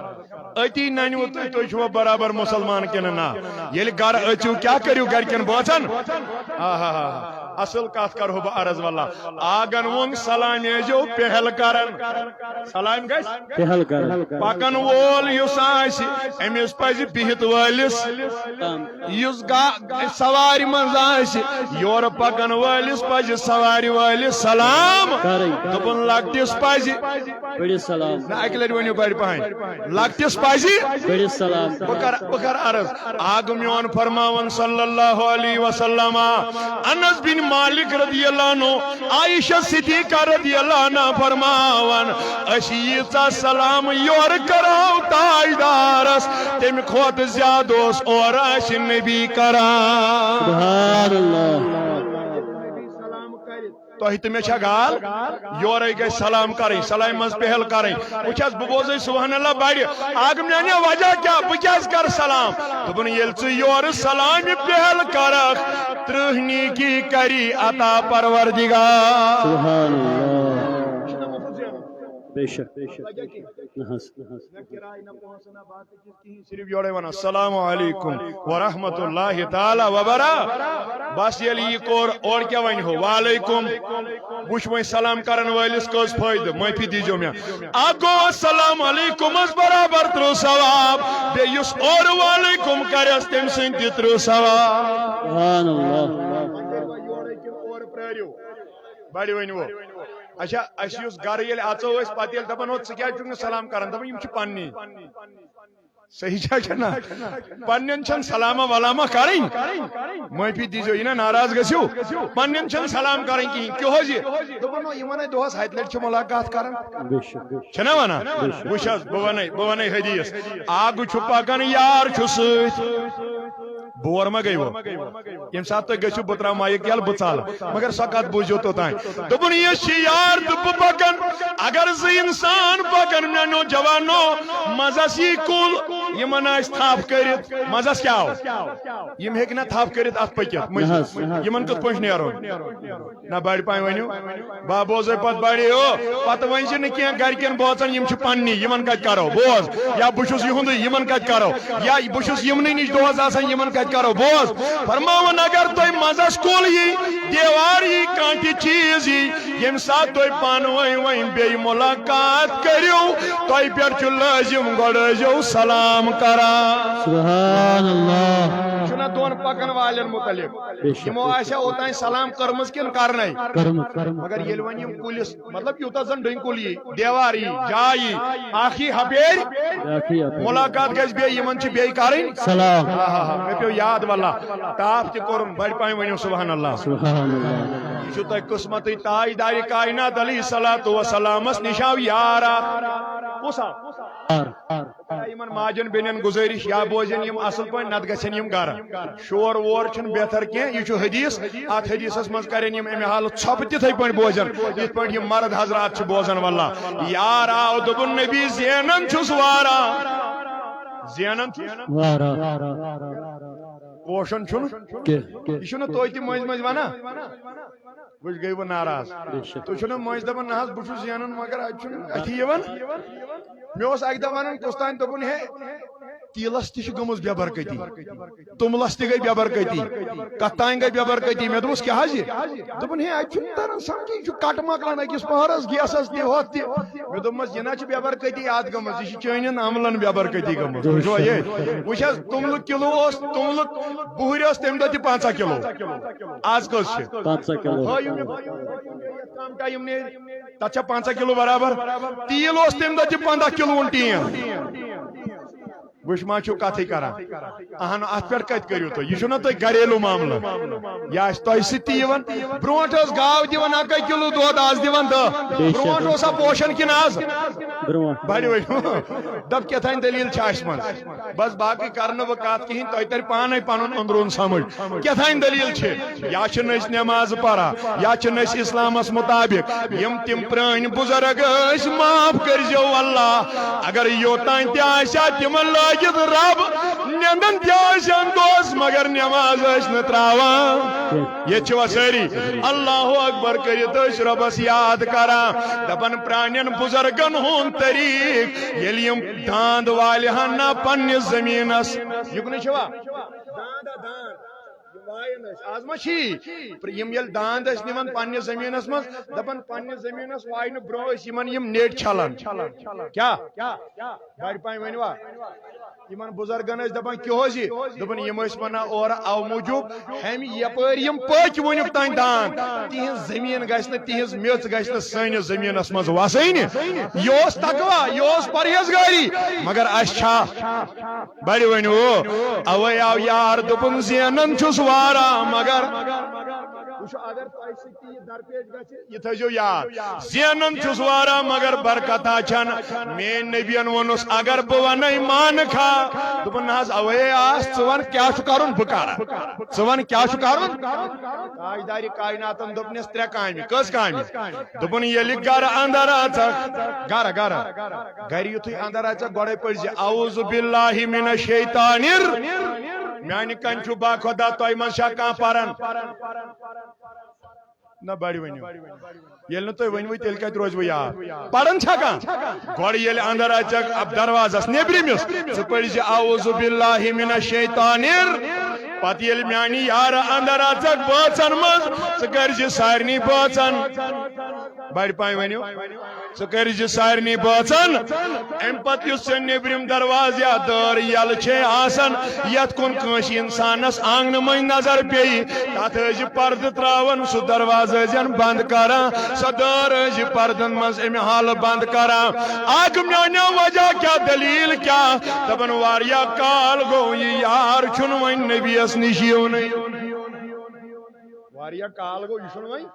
أتی ننِوٕ تُہۍ، تُہۍ چھِوا برابر مسلمان کِنہٕ نہ؟ ییٚلہِ گرٕ أژِو، کیٛاہ کٔرِو گرِکٮ۪ن بٲژن؟ آہا، اصل کتھ کرہو بہٕ عرض واللہ۔ آگن ووٚن، سلام ٲسۍزیو پہل کران۔ سلام گژھِ؟ پہل کران۔ پکن وول یُس آسہِ، أمِس پزِ بِہِتھ وٲلِس۔ یُس گا-، سوارِ منٛز آسہِ، یورٕ پکن وٲلِس پزِ سوارِ وٲلِس سلام۔ کرٕنۍ۔ دوٚپُن، لۄکٹِس پزِ۔ بٔڑِس سلام۔ نہ، اکہِ لٹہِ ؤنِو بڑِ پہن۔ لۄکٹِس پزِ۔ بٔڑِس سلام۔ بہٕ کرٕ، بہٕ کرٕ عرض۔ آ گوٚو میون فرماوان صلی اللہ علیہ وسلم۔ انس بن مالک رضی اللہ عنہ، عائشہ صدیقہ رضی اللہ عنہ فرماوان، أسۍ ییٖژاہ سلام یورٕ کرو تاجدارس، تمہِ کھۄتہٕ زیادٕ اوس اورٕ اسہِ نبی کران۔ سبحان اللہ۔ تۄہہِ تہٕ مےٚ چھا گال؟ یورے گژھِ سلام کرٕنۍ، سلامہِ منٛز پہل کرٕنۍ۔ وٕچھ حظ، بہٕ بوزے سبحان اللہ بڑِ۔ اکھ میانہِ وجہ کیٛاہ؟ بہٕ کیٛازِ کرٕ سلام؟ دوٚپُن، ییٚلہِ ژٕ یورٕ سلامہِ پہل کرکھ، ترٕٛہ نیکی کری عطا پروردگار۔ سبحان اللہ۔ بے شک، بے شک، بے شک۔ نہ حظ، نہ حظ۔ نہ کراے، نہ پونسہٕ، نہ باقٕے چیٖز کِہیٖنۍ، صرف یورے وَنان، "السلام علیکم ورحمۃ اللہ تعالیٰ وبرکاتہ۔" بس ییٚلہِ یہِ کوٚر، اورٕ کیٛاہ وَنہِ ہو؟ "وعلیکم۔" وٕچھ وۄنۍ سلام کرن وٲلِس کٔژ فٲیدٕ، معٲفی دیٖزیو مےٚ۔ اکھ گوٚو السلام علیکمس برابر ترٕٛہ ثواب، بیٚیہِ یُس اورٕ وعلیکم کرٮ۪س، تٔمۍ سٕنٛدۍ تہِ ترٕٛہ ثواب۔ سبحان اللہ۔ وۄنۍ کٔرِو وۄنۍ یورے کِنہٕ اورٕ پرٛٲرِو؟ بڑِ ؤنِو۔ اچھا، اَسہِ یُس گرٕ ییٚلہِ اژو أسۍ، پتہٕ ییٚلہِ دپان، "ہو، ژٕ کیٛازِ چھُکھ نہٕ سلام کران؟" دپان، "یِم چھِ پننی۔" صحیح چھا کِنہٕ نہ؟ پننٮ۪ن چھَنہٕ سلامہ ولامہ کرٕنۍ۔ معٲفی دیٖزیو، یہِ نہ ناراض گٔژھِو۔ پننٮ۪ن چھَنہٕ سلام کرٕنۍ کِہیٖنۍ۔ کیٛاہ حظ یہِ؟ دوٚپُن، نو، یِمن ہے دۄہس ہتہِ لٹہِ چھِ ملاقات کران۔ بے شک، بے شک۔ چھِنہ ونان؟ بے شک۔ وٕچھ حظ، بہٕ ونے، بہٕ ونے حدیث۔ اکھ چھُ پکان یار چھُ سۭتۍ۔ بور ما گٔیوٕ؟ ییٚمہِ ساتہٕ تُہۍ گٔژھِو، بہٕ ترٛاوٕ مایِک یَلہٕ، بہٕ ژَلہٕ۔ مگر سۄ کَتھ بوٗزِو توٚتام۔ دوٚپُن، یہِ چھِ یار تہٕ بہٕ پَکان۔ اگر زٕ اِنسان پَکَن، میٛانیو جوانو، منٛزَس یی کُل، یِمَن آسہِ تھَپھ کٔرِتھ۔ منٛزَس کیٛاہ آو؟ یِم ہیٚکہِ نہ تھَپھ کٔرِتھ اَتھ پٔکِتھ۔ نہ حظ، نہ حظ۔ یِمَن کِتھ پٲٹھۍ نیرُن؟ نہ بڑِ پایہِ ؤنِو۔ با بوزے پتہٕ بڑِ، او، پتہٕ ؤنۍ زِ نہٕ کینٛہہ گرِکٮ۪ن بٲژن، یِم چھِ پننی، یِمن کتہِ کرو؟ بوز، یا بہٕ چھُس یِہُنٛدُے، یِمن کتہِ کرو؟ یا بہٕ چھُس یِمنٕے نِش دۄہس آسان، یِمن کتہِ کرو؟ بوز، فرماوُن، اگر تۄہہِ منٛزس کُل یی، دیوار یی، کانٛہہ تہِ چیٖز یی، ییٚمہِ ساتہٕ تُہۍ پانہٕ ؤنۍ وۄنۍ بیٚیہِ مُلاقات کٔرِو، تۄہہِ پٮ۪ٹھ چھُ لٲزِم گۄڈٕ ٲسۍزیو سلام کران۔ سبحان اللہ۔ چھُنہ دۄن پکن والٮ۪ن مُتعلق؟ بے شک، یِمو بے شک۔ آسہِ ہا اوٚتام سلام کٔرمٕژ کِنہٕ کرنَے؟ کٔرمٕژ، کٔرمٕژ، مگر ییٚلہِ وۄنۍ یِم کُلِس، مطلب، یوٗتاہ زن ڈوٗنۍ کُل یی، دیوار یی، جاے یی، اکھ یی ہپٲرۍ، بیٛاکھ یی یپٲرۍ۔ مُلاقات گژھِ بیٚیہِ، یِمن چھِ بیٚیہِ کرٕنۍ۔ سلام۔ ہا، ہا، ہا، مےٚ پیوٚو یاد، واللہ، ٹاپ تہِ کوٚرُن، بڑِ پایہِ ؤنِو سبحان اللہ۔ سبحان اللہ۔ یہِ چھُ تۄہہِ قٕسمتٕے، تاجدارِ کائنات علیہ الصلوۃ والسلامس نِش آو یار اکھ۔ کُس آو؟ یار۔ کران یِمن ماجن بیٚنٮ۪ن گُزٲرِش، یا بوزن یِم اصل پٲٹھۍ، نتہٕ گژھن یِم گرٕ۔ شور وور چھُنہٕ بہتر کینٛہہ، یہِ چھُ حدیث۔ اتھ حدیثس منٛز کرن یِم امہِ حالہٕ ژھۄپہٕ تِتھے پٲٹھۍ بوزن، یِتھ پٲٹھۍ یِم مرد حضرات چھِ بوزان۔ واللہ، یار آو، دوٚپُن، نبی زینان چھُس وارا، زینان چھُس۔ وارا۔ کوشن چھُنہٕ۔ کینٛہہ۔ یہِ چھُنہٕ توتہِ مٔنٛزۍ مٔنٛزۍ ونان۔ وٕچھ، گٔیوٕ ناراض۔ بے شک۔ تُہۍ چھِو نہ مٔنٛزۍ دَپان، "نہ حظ، بہٕ چھُس زینان، مگر اَتہِ چھُنہٕ اَتھِ یِوان۔" مےٚ اوس اَکہِ دۄہ وَنان کُس تام، دوٚپُن، "ہے، تیٖلَس تہِ چھِ گٔمٕژ بے برکتی، توٚملَس تہِ گٔے بے برکتی، کَتھ تام گٔے بے برکتی۔" مےٚ دوٚپُس، "کیٛاہ حظ یہِ؟" دوٚپُن، "ہے، اَتہِ چھُنہٕ تَران سَمجھی، یہِ چھُ کَٹہٕ مۄکلان أکِس پَہرَس، گیسَس تہِ، ہُتھ تہِ۔" مےٚ دوٚپمَس، "یہِ نہ چھِ بے برکتی اَتھ گٔمٕژ، یہِ چھِ چٲنٮ۪ن عملَن بے برکتی گٔمٕژ۔" وٕچھوا یہِ؟ وٕچھ حظ، توٚملہٕ کِلوٗ اوس، توٚملہٕ بُہٕرۍ اوس تَمہِ دۄہ تہِ پنٛژاہ کِلوٗ۔ آز کٔژ چھِ؟ پنٛژاہ کِلوٗ۔ ہٲیِو مےٚ پنٛژاہ کِلوٗ، یَتھ کَم ٹایم نیرِ، تَتھ چھا پنٛژاہ کِلوٗ برابر؟ تیٖل اوس تَمہِ دۄہ تہِ پنٛداہ کِلوُن ٹیٖن۔ وٕچھ ما چھُو کَتھٕے کَران؟ اہن، اَتھ پٮ۪ٹھ کَتہِ کٔرِو تُہۍ؟ یہِ چھُنہ تۄہہِ گَریلوٗ معاملہٕ۔ یہِ آسہِ تۄہہِ سۭتۍ تہِ یِوان۔ برونٛٹھ ٲس گاو دِوان اَکَے کِلوٗ دۄد، آز دِوان دَہ۔ بے شک۔ برونٛٹھ اوسا پوشَن کِنہٕ آز؟ برونٛٹھ۔ بَڑِ وۄنۍ۔ دَپ کیٛاہ تام دٔلیٖل چھِ اَسہِ منٛز۔ بس باقٕے کرنہٕ بہٕ کتھ کِہیٖنۍ، تۄہہِ ترِ پانے پنُن أنٛدروٗن سمجھ۔ کیٛاہ تام دٔلیٖل چھِ، یا چھِنہٕ أسۍ نٮ۪ماز پران، یا چھِنہٕ أسۍ اسلامس مطابق۔ یِم تِم پرٛٲنۍ بُزرگ ٲسۍ، معاف کٔرۍزیو اللہ۔ اگر یوٚتام تہِ آسہِ ہا تِمن لٲگِتھ رب، نٮ۪نٛدن تہِ ٲسۍ ہن دۄہس، مگر نٮ۪ماز ٲسۍ نہٕ ترٛاوان۔ ییٚتہِ چھِوا سٲری اللہ اکبر کٔرِتھ ٲسۍ رۄبس یاد کران، دپان پرٛانٮ۪ن بُزرگن ہُنٛد طریٖق، ییٚلہِ یِم داند والہِ ہن نا پننِس زٔمیٖنس۔ یُکنُے چھوا؟ داند ہا داند۔ یِم وایان ٲسۍ۔ آز ما چھی؟ یِم ییٚلہِ داند ٲسۍ نِوان پننِس زٔمیٖنس منٛز، دپان پننِس زٔمیٖنس واینہٕ برونٛہہ ٲسۍ یِمن یِم نیٚٹۍ چھلان۔ کیٛاہ؟ بڑِ پایہِ ؤنِوا؟ یِمن بُزرگن ٲسۍ دپان، "کیٛاہ اوس یہِ؟" دوٚپُن، یِم ٲسۍ ونان اورٕ او موٗجوٗب، ہیٚمۍ یپٲرۍ یِم پٔکۍ وُنیُک تام داند، تِہنٛز زٔمیٖن گژھِ نہٕ، تِہنٛز میٚژ گژھِ نہٕ سٲنِس زٔمیٖنس منٛز وسٕنۍ۔ یہِ اوس تقویٰ، یہِ اوس پرہیزگٲری۔ مگر اَسہِ چھا؟ بڑِ ؤنِو، اوے آو یار، دوٚپُن، "زینان چھُس واریاہ، مگر"۔ وٕچھو، اگر تۄہہِ سۭتۍ تہِ یہِ درپیش گژھِ، یہِ تھٲیزیو یاد۔ زینان چھُس واریاہ، مگر برکتہ چھَنہٕ۔ میٲنۍ نبیَن ووٚنُس، اگر بہٕ وَنَے مانہٕ کھا۔ دوٚپُن، نہ حظ، اوے آس، ژٕ وَن کیٛاہ چھُ کَرُن، بہٕ کَرٕ۔ ژٕ وَن کیٛاہ چھُ کَرُن۔ تاجدارِ کائناتَن دوٚپنَس ترٛےٚ کامہِ۔ کٔژ کامہِ؟ دوٚپُن، ییٚلہِ گَرٕ اَندَر اَژَکھ، گَرٕ، گَرٕ۔ گَرِ یُتھُے اَندَر اَژَکھ، گۄڈَے پٔرۍ زِ، "اعوذ باللہ من الشیطان الر-"۔ میٛانہِ کَنہِ چھُ با خۄدا، تۄہہِ منٛز چھا کانٛہہ پَران؟ نہ بڑِ ؤنِو۔ ییٚلہِ نہٕ تُہۍ ؤنِوٕے، تیٚلہِ کتہِ روزِ وۄنۍ یاد؟ پران چھا کانٛہہ؟ گۄڈٕ ییٚلہِ اندر اژکھ اب دروازس نیبرِمِس، ژٕ پٔرۍ زِ اعوذ باللہ من الشیطان الر-، پتہٕ ییٚلہِ میانہِ یارٕ اندر اژکھ بٲژن منٛز، ژٕ کٔرۍ زِ سارنٕے بٲژن، بڑِ پایہِ ؤنِو، ژٕ کٔرۍ زِ سارنٕے بٲژن۔ امہِ پتہٕ یُس ژےٚ نیبرِم دروازٕ یا دٲر یلہٕ چھے آسان، یتھ کُن کٲنٛسہِ انسانس آنگنہٕ مٔنٛزۍ نظر پیٚیہِ، تتھ ٲسۍ زِ پردٕ تراوان، سُہ دروازٕ ٲسۍ زن بند کران، سۄ دٲر ٲسۍ زِ پردن منٛز امہِ حالہٕ بند کران۔ اکھ میانیو وجہ کیٛاہ، دلیل کیٛاہ؟ دپان واریاہ کال گوٚو یہِ یار چھُنہٕ وۄنۍ نبیَس نِش یِونٕے۔ واریاہ کال گوٚو، یہِ چھُنہٕ وۄنۍ۔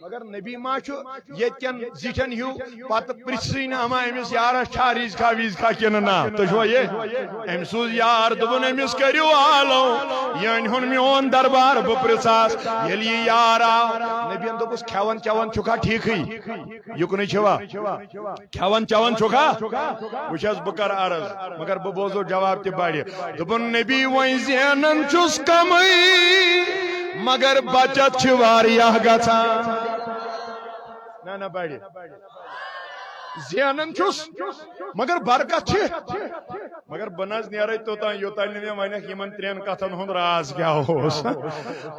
مگر نبی ما چھُ ییٚتہِ کٮ۪ن زِٹھٮ۪ن ہیوٗ، پتہٕ پرژھٕے نہٕ اما أمِس یارس چھا رِزقا وِزقا کِنہٕ نہ؟ تُہۍ چھِوا یہِ؟ أمۍ سوٗز یار، دوٚپُن أمِس کٔرِو آلو، یہِ أنۍ ہُن میون دربار، بہٕ پرژھس۔ ییٚلہِ یہِ یار آو، نبیَن دوٚپُس کھٮ۪وان چٮ۪وان چھُکھا ٹھیٖکھٕے؟ یُکنُے چھِوا؟ کھٮ۪وان چٮ۪وان چھُکھا؟ وٕچھ حظ، بہٕ کرٕ عرض، مگر بہٕ بوزو جواب تہِ بڑِ۔ دوٚپُن نبی وۄنۍ زینان چھُس کمٕے، مگر بچت چھِ واریاہ گژھان۔ نہ نہ بڑِ۔ زینان چھُس، مگر برکت چھِ۔ مگر بہٕ نہ حظ نیرے توٚتام، یوٚتام نہٕ مےٚ ونکھ یِمن ترٛٮ۪ن کتھن ہُنٛد راز کیٛاہ اوس۔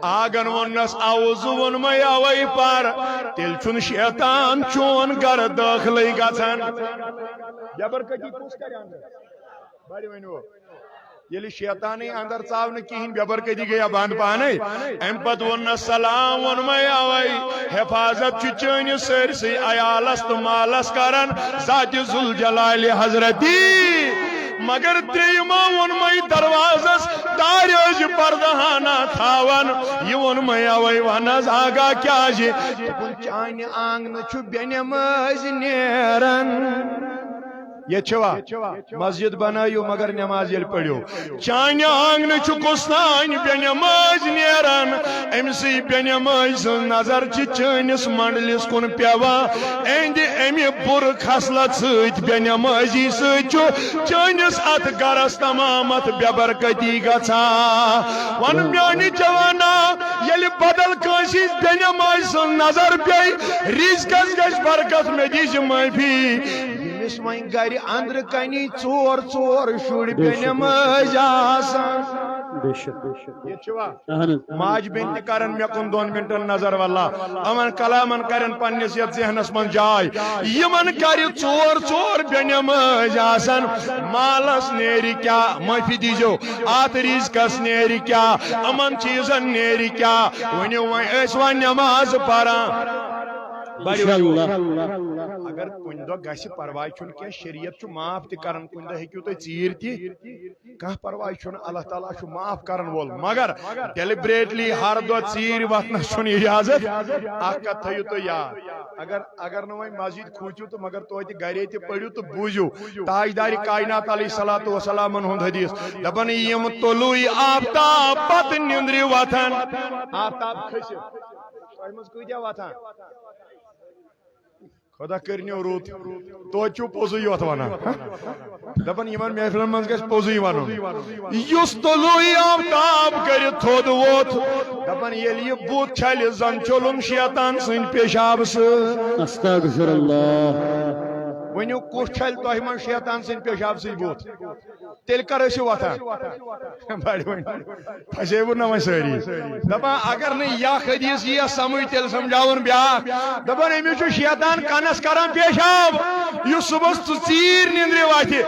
آگن ووٚننس اعوذ ووٚنمے اوے پر، تیٚلہِ چھُنہٕ شیطان چون گرٕ دٲخلٕے گژھان۔ بے برکتی کُس کرِ اندر؟ بڑِ ؤنِو۔ ییٚلہِ شیطانٕے اندر ژاو نہٕ کِہیٖنۍ، بے برکتی گٔیا بنٛد پانے۔ امہِ پتہٕ ووٚننس سلام ووٚنمے اوے، حفاظت چھُ چٲنِس سٲرسٕے عیالس تہٕ مالس کران ذات ذوالجلال حضرتی۔ مگر ترٛیٚیِمو ووٚنمَے دروازس دارِ ٲسۍ پردٕ ہنا تھاوان۔ یہِ ووٚنمَے اوے وَن حظ آگاہ کیٛازِ؟ دوٚپُن، چانہِ آنگنہٕ چھُ بے نمٲزۍ نیران۔ ییٚتہِ چھوا؟ مسجد بنٲیِو مگر نماز ییٚلہِ پٔرِو۔ چانہِ آنگنہٕ چھُ کُس تانۍ بے نمٲزۍ نیران۔ أمۍ سٕے بے نمٲزۍ سٕنٛز نظر چھِ چٲنِس منڈلِس کُن پیوان۔ اہندِ امہِ بُرٕ خصلت سۭتۍ، بے نمٲزی سۭتۍ چھُ چٲنِس اتھ گرس تمام اتھ بے برکتی گژھان۔ ون میانہِ جوانا، ییٚلہِ بدل کٲنٛسہِ ہٕنٛز بے نمٲزۍ سٕنٛز نظر پیٚیہِ، رزقس گژھِ برکت، مےٚ دیٖزِ معٲفی۔ ییٚمِس وۄنۍ گرِ أنٛدرٕ کنی ژور ژور شُرۍ بے نمٲزۍ آسان۔ بے شک، بے شک۔ ییٚتہِ چھُوا؟ اہن حظ۔ ماجہِ بیٚنہِ تہِ کرن مےٚ کُن دۄن منٹن نظر، واللہ۔ یِمن کلامن کرن پننِس یتھ ذہنس منٛز جاے۔ یِمن کرِ ژور ژور بے نمٲزۍ آسن۔ مالس نیرِ کیٛاہ؟ معٲفی دیٖزیو۔ اتھ رزقس نیرِ کیٛاہ؟ یِمن چیٖزن نیرِ کیٛاہ؟ ؤنِو وۄنۍ، أسۍ وۄنۍ نماز پران۔ بڑِ ؤنِو۔ انشاءاللہ۔ اگر کُنہِ دۄہ گژھِ، پرواے چھُنہٕ کینٛہہ، شریعت چھُ معاف تہِ کران، کُنہِ دۄہ ہیٚکِو تُہۍ ژیٖرۍ تہِ۔ کانٛہہ پرواے چھُنہٕ، اللہ تعالیٰ چھُ معاف کرن وول، مگر deliberately ہر دۄہ ژیٖرۍ وۄتھنس چھُنہٕ اجازت۔ اکھ کتھ تھٲیِو تُہۍ یاد، اگر، اگر نہٕ وۄنۍ مسجد کھوٗژِو تہٕ مگر توتہِ گرے تہِ پٔرِو تہٕ بوٗزِو تاجدارِ کائنات علیہ الصلوۃ والسلامن ہُنٛد حدیث، دپان، یِم طلوع آفتاب پتہٕ نِندرِ وۄتھن، آفتاب کھٔسِتھ، تۄہہِ منٛز کۭتیاہ وۄتھان؟ خدا کٔرِنو رُت۔ توتہِ چھُو پوٚزُے یوت وَنان۔ دَپان یِمَن محفلَن منٛز گژھِ پوٚزُے وَنُن۔ یُس طلوع آفتاب کَرِ تھوٚد ووٚتھ۔ دَپان ییٚلہِ یہِ بُتھ چھَلہِ زَن چھوٚلُن شیطان سٕنٛدِ پیشاب سۭتۍ۔ استغفر اللہ۔ ؤنِو کُس چھَلہِ تۄہہِ منٛز شیطان سٕنٛدِ پیشاب سۭتۍ بُتھ؟ تیٚلہِ کر ٲسِو وۄتھان؟ بڑِ وۄنۍ۔ پھسیوٕ نہ وۄنۍ سٲری۔ دپان اگر نہٕ یہِ اکھ حدیث یِیَس سمجھ، تیٚلہِ سمجھاوُن بیٛاکھ۔ دپان أمِس چھُ شیطان کنس کران پیشاب۔ یُس صبحس ژٕ ژیٖرۍ نِندرِ وۄتھِ،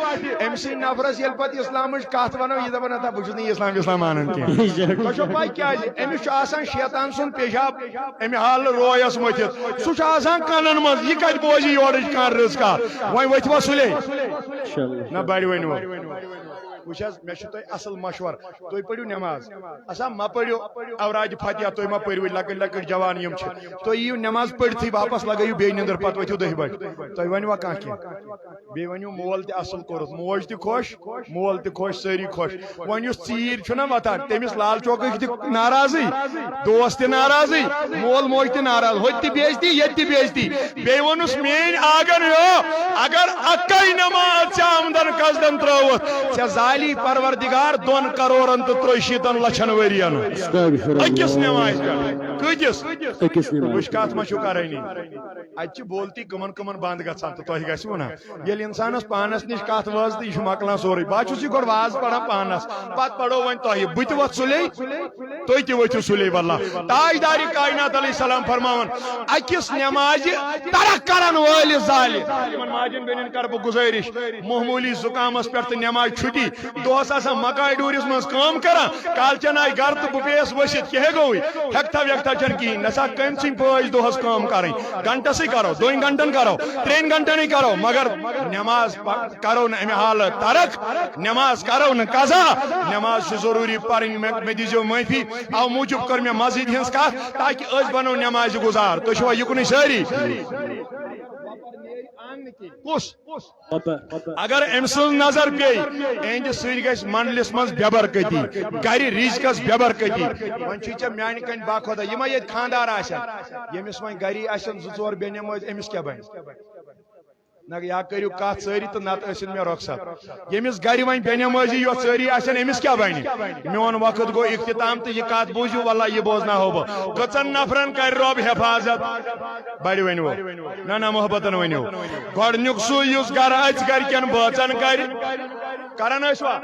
أمۍ سٕنٛدۍ نفرس ییٚلہِ پتہٕ اسلامٕچ کتھ ونو، یہِ دپان، نہ، بہٕ چھُس نہٕ یہِ اسلام، اسلام مانان کینٛہہ۔ تۄہہِ چھو پاے کیازِ؟ أمِس چھُ آسان شیطان سُنٛد پیشاب امہِ حالہٕ رویس مٔتھِتھ۔ سُہ چھُ آسان کنن منٛز، یہِ کتہِ بوزِ یورٕچ کانٛہہ رٕژ کتھ؟ وۄنۍ ؤتھۍ وۄنۍ سُلے۔ انشاءاللہ۔ نہ بڑِ ؤنِو۔ وٕچھ حظ، مےٚ چھُ تۄہہِ اصل مشور، تُہۍ پٔرِو نٮ۪ماز۔ اسا مہ پٔرِو اوراد فتح، تُہۍ مہ پٔرِو، لۄکٕٹۍ لۄکٕٹۍ جوان یِم چھِ، تُہۍ یِیِو نٮ۪ماز پٔرِتھٕے واپس، لگٲیِو بیٚیہِ نِندٕر، پتہٕ ؤتھِو دَہہِ بجہِ۔ تۄہہِ ؤنِوا کانٛہہ کینٛہہ؟ بیٚیہِ ؤنِو مول تہِ اصل کوٚرُتھ، موج تہِ خۄش، مول تہِ خۄش، سٲری خۄش۔ وۄنۍ یُس ژیٖرۍ چھُنہ وۄتھان، تٔمِس لال چوکٕکۍ تہِ ناراضٕے، دوس تہِ ناراضٕے، مول موج تہِ ناراض، ہوٚتہِ تہِ بے عزتی، ییٚتہِ تہِ بے عزتی۔ بیٚیہِ ووٚنُس، میٲنۍ آگن ہیو، اگر اکے نماز ژےٚ آمدن قصدن ترٲوٕتھ، ژےٚ زالی پروردگار دۄن کرورن تہٕ ترٛۆیہِ شیٖتن لچھن ؤرین۔ استغفر اللہ۔ أکِس نمازِ پٮ۪ٹھ۔ کۭتِس؟ أکِس نمازِ۔ وٕچھ، کَتھ ما چھُو کَرٲنی؟ اَتہِ چھِ بولتی کٕمَن کٕمَن بنٛد گژھان تہٕ تۄہہِ گژھِ وَنان۔ ییٚلہِ اِنسانَس پانَس نِش کَتھ وٲژ تہٕ یہِ چھُ مۄکلان سورُے۔ بہٕ ہا چھُس یہِ گۄڈٕ واز پَران پانَس، پَتہٕ پَرو وۄنۍ تۄہہِ۔ بہٕ تہِ وۄتھٕ سُلے، تُہۍ تہِ ؤتھِو سُلے واللہ۔ تاجدارِ کائنات علیہ السلام فرماوان، أکِس نمازِ ترک کرن وٲلِس ظالم۔ یِمن ماجن بیٚنٮ۪ن کرٕ بہٕ گُزٲرِش، معموٗلی زُکامس پٮ۪ٹھ تہٕ نمازِ چھُٹی، دۄہس آسان مکاے ڈوٗرِس منٛز کٲم کران، کالچن آیہِ گرٕ تہٕ بہٕ پیٚیس ؤسِتھ، کیٛاہ گوٚوُے؟ ہٮ۪کتھا وٮ۪کتھا چھَنہٕ کِہیٖنۍ، نہ سا کٔمۍ ژھٕنۍ فٲج دۄہس کٲم کرٕنۍ، گنٹسٕے کرو، دۄن گنٹن کرو، ترٛٮ۪ن گنٹنٕے کرو، مگر نماز پ-، کرو نہٕ امہِ حالہٕ ترک، نماز کرو نہٕ قضا، نماز چھِ ضروٗری پرٕنۍ۔ مےٚ، مےٚ دیٖزیو معٲفی، او موٗجوٗب کٔر مےٚ مسجد ہٕنٛز کتھ، تاکہِ أسۍ بنو نمازِ گُزار۔ تُہۍ چھِوا یُکنُے سٲری؟ کُس؟ اگر أمۍ سٕنٛز نظر پیٚیہِ، اِہِنٛدِ سۭتۍ گژھِ منڈلِس منٛز بے برکتی، گرِ رِزقس بے برکتی۔ وۄنۍ چھُے ژےٚ میانہِ کنۍ باخۄدا، یِمے ییٚتہِ خانٛدار آسن، ییٚمِس وۄنۍ گری آسن زٕ ژور بے نمٲز، أمِس کیٛاہ بنہِ؟ نہ، یا کٔرِو کتھ سٲری تہٕ نتہٕ ٲسِن مےٚ رۄخصت۔ ییٚمِس گرِ وۄنۍ بے نمٲزی یوت سٲری آسن، أمِس کیٛاہ بنہِ؟ میون وقت گوٚو اختتام تہٕ یہِ کتھ بوٗزِو، واللہ یہِ بوزناوہو بہٕ۔ کٔژن نفرن کرِ رۄب حفاظت؟ بڑِ ؤنِو۔ نہ، نہ، محبتن ؤنِو۔ گۄڈٕنیُک سُہ یُس گرٕ اَژِ گرِکٮ۪ن بٲژن کرِ۔ کران ٲسوا؟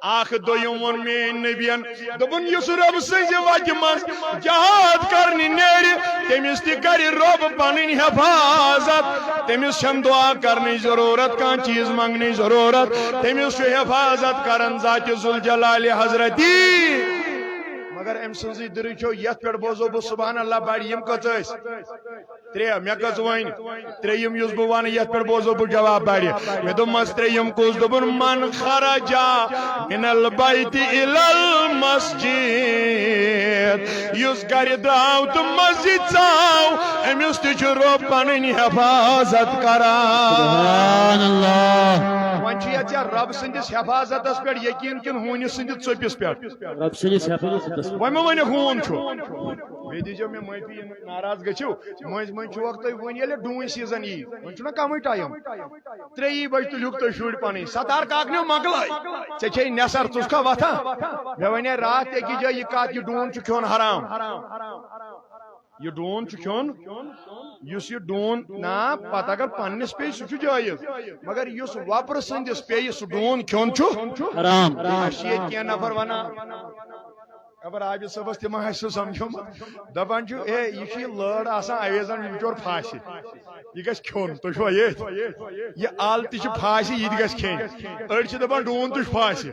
اکھ دوٚیِم ووٚن میٲنۍ نبین، دوٚپُن، یُس رۄب سٕنٛزِ وتہِ منٛز جہاد کرنہِ نیرِ، تٔمِس تہِ کرِ رۄب پنٕنۍ حفاظت۔ تٔمِس چھَنہٕ دُعا کرنٕچ ضروٗرت، کانٛہہ چیٖز منٛگنٕچ ضروٗرت۔ تٔمِس چھُ حفاظت کران ذاتِ ذوالجلالِ حضرتی۔ مگر أمۍ سٕنٛزٕے دٕرٕے چھو، یتھ پٮ۪ٹھ بوزو بہٕ سبحان اللہ بڑِ۔ یِم کٔژ ٲسۍ؟ ترٛےٚ۔ مےٚ کٔژ ؤنۍ؟ ترٛیٚیِم یُس بہٕ وَنہٕ، یَتھ پٮ۪ٹھ بوزو بہٕ جواب بَڑِ۔ مےٚ دوٚپمَس ترٛیٚیِم کُس؟ دوٚپُن، "من خرج من البیت الی المسجد"۔ یُس گَرِ درٛاو تہٕ مسجد ژاو، أمِس تہِ چھُ رۄب پَنٕنۍ حفاظت کران۔ سبحان اللہ۔ وۄنۍ چھُ یَتھ یا رۄب سٕنٛدِس حفاظتَس پٮ۪ٹھ یقیٖن کِنہٕ ہوٗنِس سٕنٛدِس ژوٚپِس پٮ۪ٹھ؟ رۄب سٕنٛدِس حفاظتَس۔ وۄنۍ مہ ؤنِو ہوٗن چھُ۔ بیٚیہِ دیٖزیو مےٚ معٲفی، یِم ناراض گٔژھِو۔ مٔنٛزۍ مٔنٛزۍ چھُ وقت تُہۍ وُنہِ، ییٚلہِ ڈوٗنۍ سیٖزن یی، وۄنۍ چھُنہ کمٕے ٹایم۔ ترٛیٚیی بجہِ تُلِہُکھ تُہۍ شُرۍ پنٕنۍ۔ ستار کاکنیو مۄکلٲے۔ ژےٚ چھے نٮ۪صر، ژٕ چھُکھا وۄتھان؟ مےٚ ونے راتھ تہِ أکِس جایہِ یہِ کتھ، یہِ ڈوٗن چھُ کھیوٚن حرام۔ یہِ ڈوٗن چھُ کھیوٚن، یُس یہِ ڈوٗن، نا، پتہٕ اگر پننِس پیٚیہِ، سُہ چھُ جٲیز، مگر یُس وۄپرٕ سٕنٛدِس پیٚیہِ، سُہ ڈوٗن کھیوٚن چھُ حرام۔ اَسہِ چھِ ییٚتہِ کینٛہہ نفر ونان، خبر عابد صٲبس تہِ ما آسہِ سُہ سمجھومُت۔ دپان چھُ، "اے، یہِ چھُ یہِ لٲر آسان اویزن، یہِ بچور پھاسہِ۔ یہِ گژھِ کھیوٚن، تُہۍ چھِوا ییٚتھۍ؟ یہِ ال تہِ چھِ پھاسہِ، یہِ تہِ گژھِ کھیٚنۍ۔" أڑۍ چھِ دپان، "ڈوٗن تہِ چھُ پھاسہِ،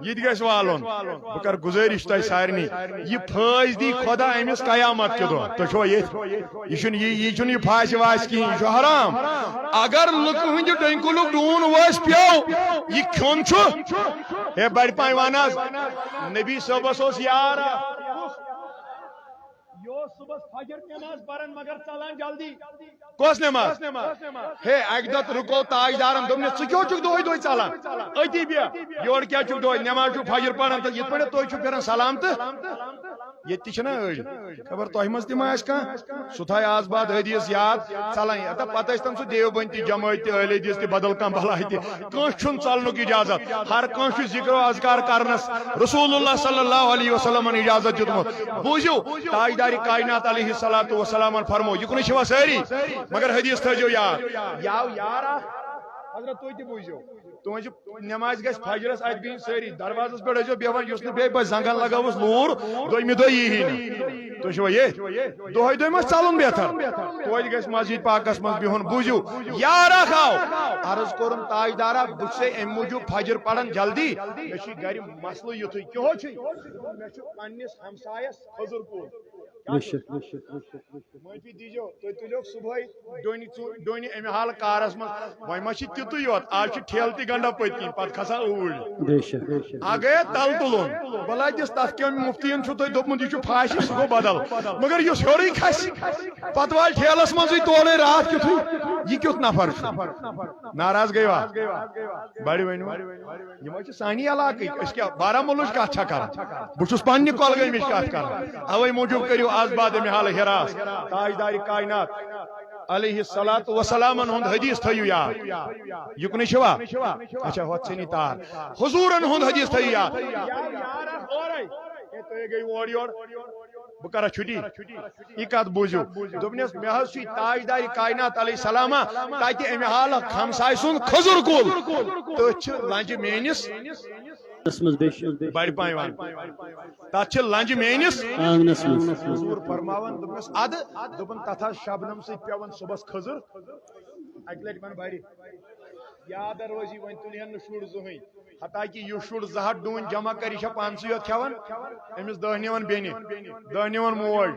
یہِ تہِ گژھِ والُن۔" بہٕ کرٕ گُزٲرِش تۄہہِ سارنٕے، یہِ پھٲسۍ دی خۄدا أمِس قیامت کہِ دۄہ۔ تُہۍ چھِوا ییٚتھۍ؟ یہِ چھُنہٕ یہِ، یہِ چھُنہٕ یہِ پھاسہِ واسہِ کِہیٖنۍ، یہِ چھُ حرام۔ اگر لُکہٕ ہٕنٛدِ ڈٔنۍ کُلُک ڈوٗن وٲسۍ پیوٚو، یہِ کھیوٚن چھُ۔ ہے، بڑِ پایہِ وَن حظ، نبی صٲبس اوس یار اکھ۔ یہِ اوس صُبحس فجر نٮ۪ماز پران، مگر ژلان جلدی۔ کۄس نٮ۪ماز؟ ہے، اکہِ دۄہ رُکو تاجدارن، دوٚپنس، "ژٕ کیٛاہ چھُکھ دۄہے دۄہے ژلان؟ أتی بیٚہہ۔ یورٕ کیٛاہ چھُکھ دۄہے؟ نٮ۪ماز چھُکھ فجر پران تہٕ یِتھ پٲٹھۍ تُہۍ چھِو پھِران سلام تہٕ ییٚتہِ تہِ چھِنہ أڑۍ۔ خبر تۄہہِ منٛز تہِ ما آسہِ کانٛہہ؟" سُہ تھایہِ آز بعد حدیث یاد، ژلان۔ ہتا پتہٕ ٲسۍ تَن سُہ دیوبندی جمٲعتۍ تہِ، اہل حدیث تہِ، بدل کانٛہہ بلاے تہِ۔ کٲنٛسہِ چھُنہٕ ژلنُک اجازت۔ ہر کٲنٛسہِ چھُ ذکر و اذکار کرنس رسول اللہ صلی اللہ علیہ وسلمن اجازت دیُتمُت۔ بوٗزِو، تاجدارِ کائنات علیہ الصلوۃ والسلامن فرموو، یہِ کُنُے چھِوا سٲری؟ مگر حدیث تھٲیزیو یاد۔ یہِ آو یار اکھ، حضرت تُہۍ تہِ بوٗزِو۔ تُہنٛزِ نمازِ گژھِ فجرس اتہِ بِہِنۍ سٲری۔ دروازس پٮ۪ٹھ ٲسۍزیو بیہوان، یُس نہٕ بیٚیہِ بہٕ زنگن لگٲوٕس لوٗر، دوٚیمہِ دۄہ یی ہی نہٕ۔ تُہۍ چھِوا ییٚتھۍ؟ دۄہے دۄہے ما ژلُن بہتر؟ توتہِ گژھِ مسجد پاکس منٛز بِہُن۔ بوٗزِو، یار اکھ آو۔ عرض کوٚرُن، "تاجدارا، بہٕ چھُسے امہِ موٗجوٗب فجر پران جلدی، مےٚ چھُ گرِ مسلہٕ یُتھُے۔" کیٛاہ چھُے؟ مےٚ چھُ پننِس ہمسایس کھٔزٕر کُل۔ بے شک، بے شک، بے شک، بے شک۔ معٲفی دیٖزیو، تُہۍ تُلِوکھ صُبحٲے ڈوٗنہِ ژو-، ڈوٗنہِ اَمہِ حالہٕ کارَس منٛز۔ وۄنۍ ما چھِ تیُتُے یوت، آز چھِ ٹھیلہٕ تہِ گنڈان پٔتۍ کِنۍ، پَتہٕ کھسان اوٗرۍ۔ بے شک، بے شک۔ اَ گٔیے تَلہٕ تُلُن۔ بَلاے دِس تَتھ کیٛاہ مُفتیٖیَن چھُو تۄہہِ دوٚپمُت، یہِ چھُ پھاسہِ، سُہ گوٚو بدل۔ مگر یُس ہیوٚرُے کھسہِ، پَتہٕ والہِ ٹھیلَس منٛزٕے تولَے راتھ کیُتھُے، یہِ کیُتھ نفر چھُ؟ ناراض گٔیوا؟ بڑِ ؤنِو۔ یِم حظ چھِ سانی علاقٕکۍ، أسۍ کیٛاہ بارہمولہٕچ کتھ چھا کران؟ بہٕ چھُس پننہِ کۄلگٲمِچ کتھ کران۔ اوے موٗجوٗب کٔرِو از بعد امہِ حالہٕ حراس تاجدارِ کائنات علیہ الصلوۃ والسلامن ہُنٛد حدیث تھٲیِو یاد۔ یُکنُے چھُوا؟ اچھا، ہۄتھ ژھٕنی تار۔ حضوٗرن ہُنٛد حدیث تھٲیِو یاد۔ ہے، تُہۍ گٔے اورٕ یور، بہٕ کرا چھُٹی۔ یہِ کتھ بوٗزِو۔ دوٚپنس، مےٚ حظ چھُ تاجدارِ کائنات علیہ السلامہ تتہِ امہِ حالہٕ ہمسایہِ سُنٛد کھٔزٕر کُل۔ تٔتھۍ چھِ لنجہِ میٲنِس آنٛگنس منٛز بیٚیہِ چھِ بڑِ پایہِ وان۔ تتھ چھِ لنجہِ میٲنِس آنٛگنس منٛز۔ حضور فرماوان، دوٚپنس، ادٕ، دوٚپُن، تتھ حظ شبنم سۭتۍ پٮ۪وان صُبحس کھٔزٕر۔ اکہِ لٹہِ ون بڑِ۔ یاد روزی، وۄنۍ تُلہِ ہن نہٕ شُر زٕہٕنۍ۔ حتیٰ کہ یُس شُر زٕ ہتھ ڈوٗنۍ جمع کرِ، یہِ چھا پانسٕے یوت کھٮ۪وان؟ أمِس دَہ نِوان بیٚنہِ، دَہ نِوان موج،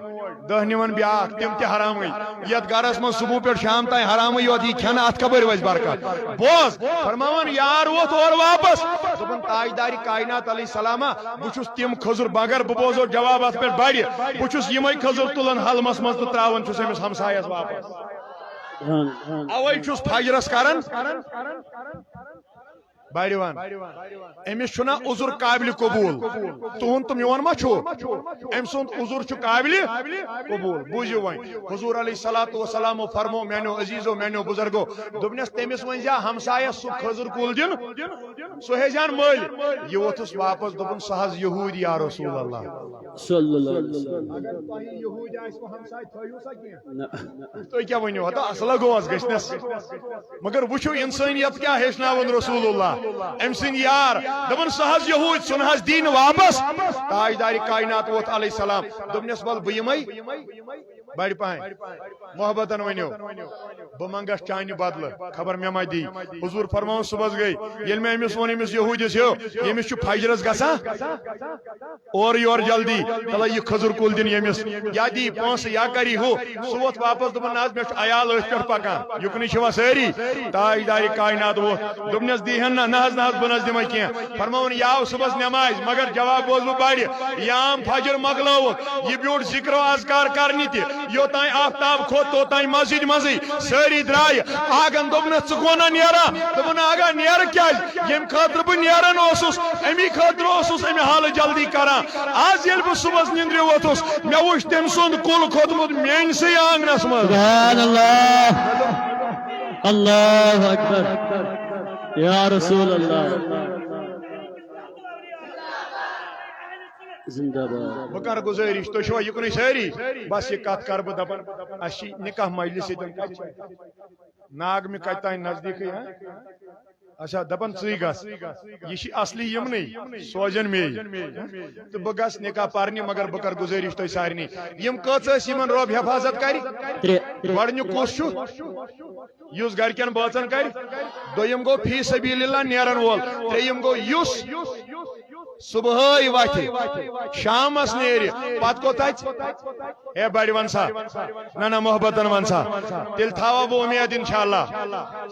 دَہ نِوان بیٛاکھ، تِم تہِ حرامٕے۔ یَتھ گرس منٛز صبح پٮ۪ٹھ شام تام حرامٕے یوت یی کھٮ۪نہٕ، اَتھ کپٲرۍ وَسہِ برکت؟ بوز، فرماوان یار ووت اورٕ واپس۔ دوٚپُن، تاجدارِ کائنات علیہ السلامہ، بہٕ چھُس تِم کھٔزٕر، مگر بہٕ بوزو جواب اَتھ پٮ۪ٹھ بڑِ۔ بہٕ چھُس یِمے کھٔزٕر تُلان حلمس منٛز تہٕ ترٛاوان چھُس أمِس ہمسایس واپس۔ اوے چھُس فجرس کران۔ بڑِ وَن۔ أمِس چھُنہ عذر قابل قبول۔ تُہُنٛد تہٕ میون ما چھُ؟ أمۍ سُنٛد عذر چھُ قابل قبول۔ بوٗزِو وۄنۍ، حضور علیہ الصلوۃ والسلام فرمو، میانیو عزیزو، میانیو بزرگو، دوٚپنس، تٔمِس ؤنۍ زِ ہمسایس سُہ کھٔزٕر کُل دِن، سُہ ہیٚزِ ہن مٔلۍ۔ یہِ ووٚتھُس واپس، دوٚپُن، سُہ حظ یہوٗدۍ یا رسول اللہ۔ صلی اللہ علیہ وسلم۔ اگر تۄہہِ یہوٗدۍ آسہِ ہمسایہِ، تھٲیِو سا کینٛہہ۔ نہ۔ تُہۍ کیٛاہ ؤنِو؟ ہتا اصل گوس گژھنس۔ مگر وٕچھِو انسٲنیت کیٛاہ ہیٚچھناوُن رسول اللہ۔ أمۍ سٕنٛدۍ یار دَپان، سُہ حظ یہوٗدۍ، سُہ نہ حظ دی نہٕ واپس۔ تاجدارِ کائنات ووت علیہ السلام، دوٚپنس، ول بہٕ یِمے بڑِ پہن۔ محبتن ؤنِو، بہٕ منگس چانہِ بدلہٕ، خبر مےٚ ما دی۔ حضور فرماوان، صُبحس گٔے، ییٚلہِ مےٚ أمِس ووٚن، أمِس یہوٗدِس ہیو، ییٚمِس چھُ فجرس گژھان اورٕ یورٕ جلدی، تلہ یہِ کھٔزٕر کُل دِن ییٚمِس، یا دی پونٛسہٕ یا کری ہُہ۔ سُہ ووت واپس، دوٚپُن، نہ حظ، مےٚ چھُ عیال أتھۍ پٮ۪ٹھ پکان، یُکنُے چھُوا سٲری؟ تاجدارِ کائنات ووت، دوٚپنس، دی ہن نہ، نہ حظ، نہ حظ، بہٕ نہ حظ دِمے کینٛہہ۔ فرماوُن، یہِ آو صُبحس نٮ۪مازِ، مگر جواب بوز بہٕ بڑِ، یام فجر مۄکلٲوٕکھ، یہِ بیوٗٹھ ذکر و اذکار کرنہِ تہِ، یوٚتام آفتاب کھوٚت، توٚتام مسجد منٛزٕے۔ سٲری درٛایہِ۔ آگن دوٚپنس، ژٕ کونہ نیران؟ دوٚپُن، آگا، نیرٕ کیازِ؟ ییٚمہِ خٲطرٕ بہٕ نیران اوسُس، امی خٲطرٕ اوسُس امہِ حالہٕ جلدی کران۔ آز ییٚلہِ بہٕ صُبحس نِندرِ ووٚتھُس، مےٚ وُچھ تٔمۍ سُنٛد کُل کھوٚتمُت میٲنسٕے آنگنس منٛز۔ سبحان اللہ۔ اللہ اکبر۔ یا رسول اللہ۔ زندہ باد۔ بہٕ کرٕ گُزٲرِش، تُہۍ چھِوا یِکنُے سٲری؟ بس یہِ کتھ کرٕ بہٕ دپان، اسہِ چھِ نکاح مجلس ییٚتٮ۪ن۔ ناگ مےٚ کتہِ تام نزدیٖکٕے، ہاں؟ اچھا، دپان ژٕے گژھ۔ یہِ چھِ اصلی یِمنٕے، سوزن مے۔ تہٕ بہٕ گژھٕ نکاح پرنہِ، مگر بہٕ کرٕ گُزٲرِش تۄہہِ سارنٕے۔ یِم کٔژ ٲسۍ یِمن رۄب حفاظت کرِ؟ ترٛےٚ۔ گۄڈٕنیُک کُس چھُ؟ یُس گرِکٮ۪ن بٲژن کرِ۔ دوٚیِم گوٚو فی سبیل اللہ نیرن وول۔ ترٛیٚیِم گوٚو یُس صبحٲے وتھِ، شامس نیرِ، پتہٕ کوٚت اژِ؟ ہے بڑِ ون سا، نہ نہ محبتن ون سا، تیٚلہِ تھاوو بہٕ اُمید انشاءاللہ۔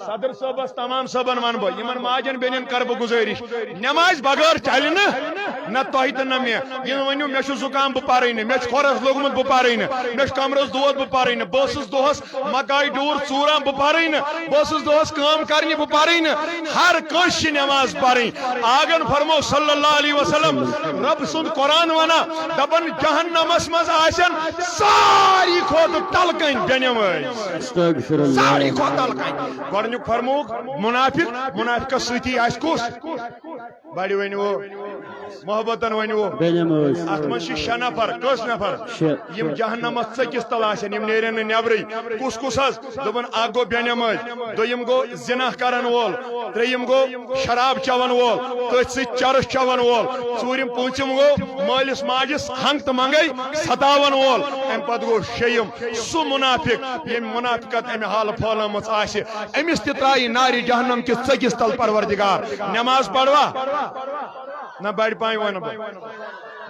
صدر صٲبس، تمام صٲبن ونہٕ بہٕ، یِمن ماجن بیٚنٮ۪ن کرٕ بہٕ گُزٲرِش، نٮ۪مازِ بغٲر چلہِ نہٕ، نہ تۄہہِ تہٕ نہ مےٚ۔ یِم ؤنِو، مےٚ چھُ زُکام، بہٕ پرٕے نہٕ، مےٚ چھُ کھۄرس لوٚگمُت، بہٕ پرٕے نہٕ، مےٚ چھُ کمرس دود، بہٕ پرٕے نہٕ، بہٕ اوسُس دۄہس مکاے ڈوٗر ژوٗران، بہٕ پرٕے نہٕ، بہٕ اوسُس دۄہس کٲم کرنہِ، بہٕ پرٕے نہٕ۔ ہر کٲنٛسہِ چھِ نٮ۪ماز پرٕنۍ۔ آگن فرمو صلی اللہ علیہ وسلم، رب سُنٛد قرآن ونان، دپان، جہنمس منٛز آسن ساری کھۄتہٕ تلہٕ کنۍ بے نٮ۪مٲز۔ استغفر اللہ۔ ساری کھۄتہٕ تلہٕ کنۍ۔ گۄڈٕنیُک فرمووُکھ منافق، منافقس سۭتی آسہِ کُس؟ بڑِ ؤنِو، محبتن ؤنِو۔ بے نماز۔ اتھ منٛز چھِ شےٚ نفر۔ کٔژ نفر؟ شےٚ۔ یِم جہنمس ژٔکِس تل آسن، یِم نیرن نہٕ نٮ۪برٕے۔ کُس کُس حظ؟ دوٚپُن، اکھ گوٚو بے نماز، دوٚیِم گوٚو زِنا کرن وول، ترٛیٚیِم گوٚو شراب چٮ۪ون وول، تٔتھۍ سۭتۍ چرس چٮ۪ون وول، ژوٗرِم پوٗنٛژِم گوٚو مٲلِس ماجہِ ہنٛگ تہٕ منٛگے ستاون وول، امہِ پتہٕ گوٚو شیٚیِم سُہ منافق، ییٚمۍ منافقت امہِ حالہٕ پھٲلٲمٕژ آسہِ، أمِس تہِ ترٛایہِ نارِ جہنم کِس ژٔکِس تل پروردگار۔ نماز پروا؟ نہ، بڑِ پایہِ ونہٕ بہٕ۔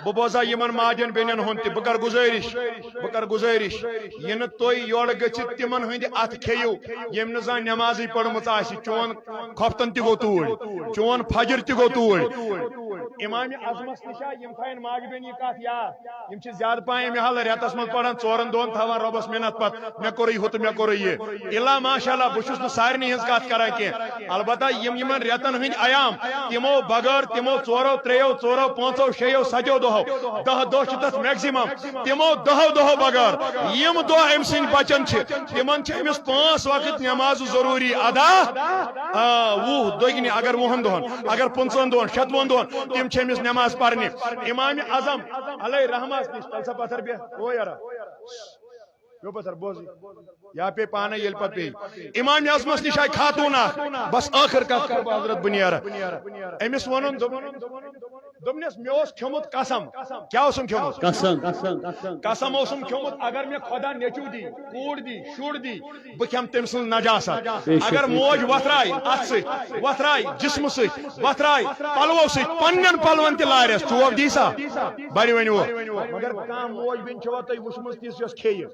بہٕ بوزا یِمن ماجن بیٚنٮ۪ن ہُنٛد تہِ، بہٕ کرٕ گُزٲرِش، بہٕ کرٕ گُزٲرِش، یہِ نہٕ تُہۍ یورٕ گٔژھِتھ تِمن ہٕنٛدِ اتھٕ کھیٚیِو، ییٚمۍ نہٕ زانٛہہ نٮ۪مازٕے پٔرمٕژ آسہِ۔ چون خۄفتن تہِ گوٚو توٗرۍ، چون فجر تہِ گوٚو توٗرۍ۔ امام اعظمس نِش آ یِم تھاین ماجہِ بیٚنہِ یہِ کتھ یاد۔ یِم چھِ زیادٕ پہم امہِ حالہٕ رٮ۪تس منٛز پران، ژورن دۄہن تھاوان رۄبس مِنت پتہٕ، مےٚ کوٚرُے ہُہ تہٕ مےٚ کوٚرُے یہِ۔ الا ماشاء اللہ، بہٕ چھُس نہٕ سارنٕے ہٕنٛز کتھ کران کینٛہہ، البتہ یِم یِمن رٮ۪تن ہٕنٛدۍ ایام، تِمو بغٲر، تِمو ژورو، ترٛیٚیو، ژورو، پانٛژو، شیٚیو، ستیو دۄہو دۄہو۔ دَہ دۄہ چھِ تَتھ میکزیمم۔ تِمو دَہو دۄہو بغٲر یِم دۄہ أمۍ سٕنٛدۍ بچن چھِ، تِمن چھِ أمِس پانٛژھ وقت نماز ضروٗری ادا۔ آ، وُہ، دۄگنہِ، اگر وُہن دۄہن، اگر پٕنٛژٕہن دۄہن، شتوُہن دۄہن، تِم چھِ أمِس نماز پرنہِ۔ امام اعظم علیہ رحمہ نِش، تَل سا پتھر بیٚہہ، او یارا۔ پروفیسر بوزی۔ یا پے پانے ییٚلہِ پتہٕ پیٚیہِ۔ امام اعظمس نِش آیہِ خاتوٗن اکھ۔ بس ٲخٕر کتھ کرٕ بہٕ حضرت بُنیرہ۔ أمِس ووٚنُن، دوٚپُن، دوٚپنس، مےٚ اوس کھیوٚمُت قسم۔ کیٛاہ اوسُم کھیوٚمُت؟ قسم۔ قسم اوسُم کھیوٚمُت، اگر مےٚ خۄدا نیٚچوٗ دی، کوٗر دی، شُر دی، بہٕ کھٮ۪مہٕ تٔمۍ سٕنٛز نجاست۔ بے شک، اگر بے شک۔ موج وۄتھراے اتھٕ سۭتۍ، وۄتھراے جسمہٕ سۭتۍ، وۄتھراے پلوو سۭتۍ، پننٮ۪ن پلون تہِ لارٮ۪س، چوب دی سا؟ بڑِ ؤنِو۔ مگر کانٛہہ موج بیٚنہِ چھوا تۄہہِ وٕچھمٕژ تِژھ یۄس کھیٚیہِ؟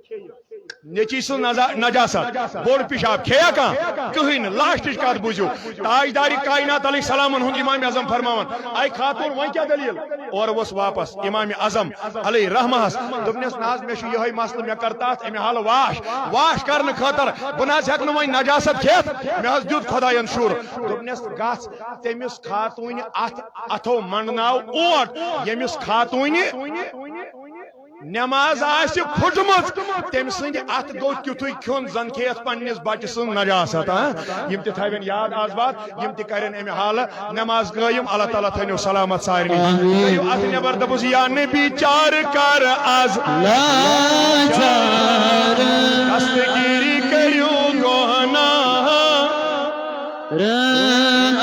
نیٚچی سٕنٛز نزا-، نجاست، بوٚڑ پِشاب کھیٚیا کانٛہہ؟ کٕہٕنۍ نہٕ۔ لاسٹٕچ کتھ بوٗزِو، تاجدارِ کائنات علیہ السلامن ہُنٛد امام اعظم فرماوان، اے خاتوٗن، وۄنۍ کیٛاہ دٔلیٖل؟ اورٕ ووٚس واپس امام اعظم علیہ رحمہ ہس، دوٚپنس، نہ حظ، مےٚ چھُ یِہوٚے مسلہٕ، مےٚ کٔر تتھ امہِ حالہٕ واش، واش کرنہٕ خٲطرٕ، بہٕ نہ حظ ہٮ۪کہٕ نہٕ وۄنۍ نجاست کھٮ۪تھ، مےٚ حظ دیُت خۄداین شُر۔ دوٚپنس، گژھ تٔمِس خاتوٗنہِ اتھ، اتھو منٛڈناو اوٹ، ییٚمِس خاتوٗنہِ نماز آسہِ پھُٹمٕژ، تٔمۍ سٕنٛدِ اَتھٕ گوٚو تیُتھُے کھیوٚن زَن کھیٚیَتھ پنٛنِس بَچہٕ سٕنٛز نجاست۔ ہاں، یِم تہِ تھاوٮ۪ن یاد آز باد، یِم تہِ کَرن اَمہِ حالہٕ نماز قٲیِم۔ اللہ تعالیٰ تھٲینو سلامت سارنٕے۔ آمین۔ تھٲیِو اَتھٕ نٮ۪بر، دَپُس، یا نبی چار کر از لاچار۔ دستگیری کٔرِو گۄناہ۔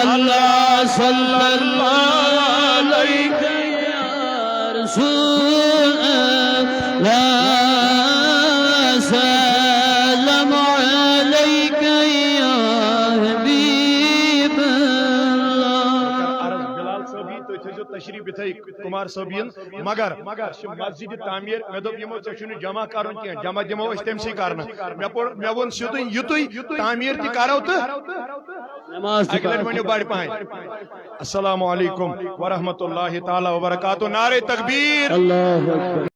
اللہ صلی اللہ علیہ یا رسول اللہ، سلام علیک یا حبیب اللہ۔ عرض بلال صٲبی، تُہۍ تھٲیزیو تشریف یِتھَے کُمار صٲبیٖن، مگر اَسہِ چھِ مسجد تعمیٖر۔ مےٚ دوٚپ، یِمو ژےٚ چھُنہٕ جمع کَرُن کینٛہہ، جمع دِمو أسۍ تٔمسٕے کَرنہٕ۔ مےٚ پوٚر، مےٚ ووٚن سیوٚدُے، یُتُے تعمیٖر تہِ کَرو تہٕ نماز تہِ اَکہِ لَٹہِ پَرو۔ ؤنِو بَڑِ پَہَن۔ السلام علیکم ورحمۃ اللہ تعالیٰ وبرکاتہ۔ نعرہ تکبیر۔ اللہ اکبر۔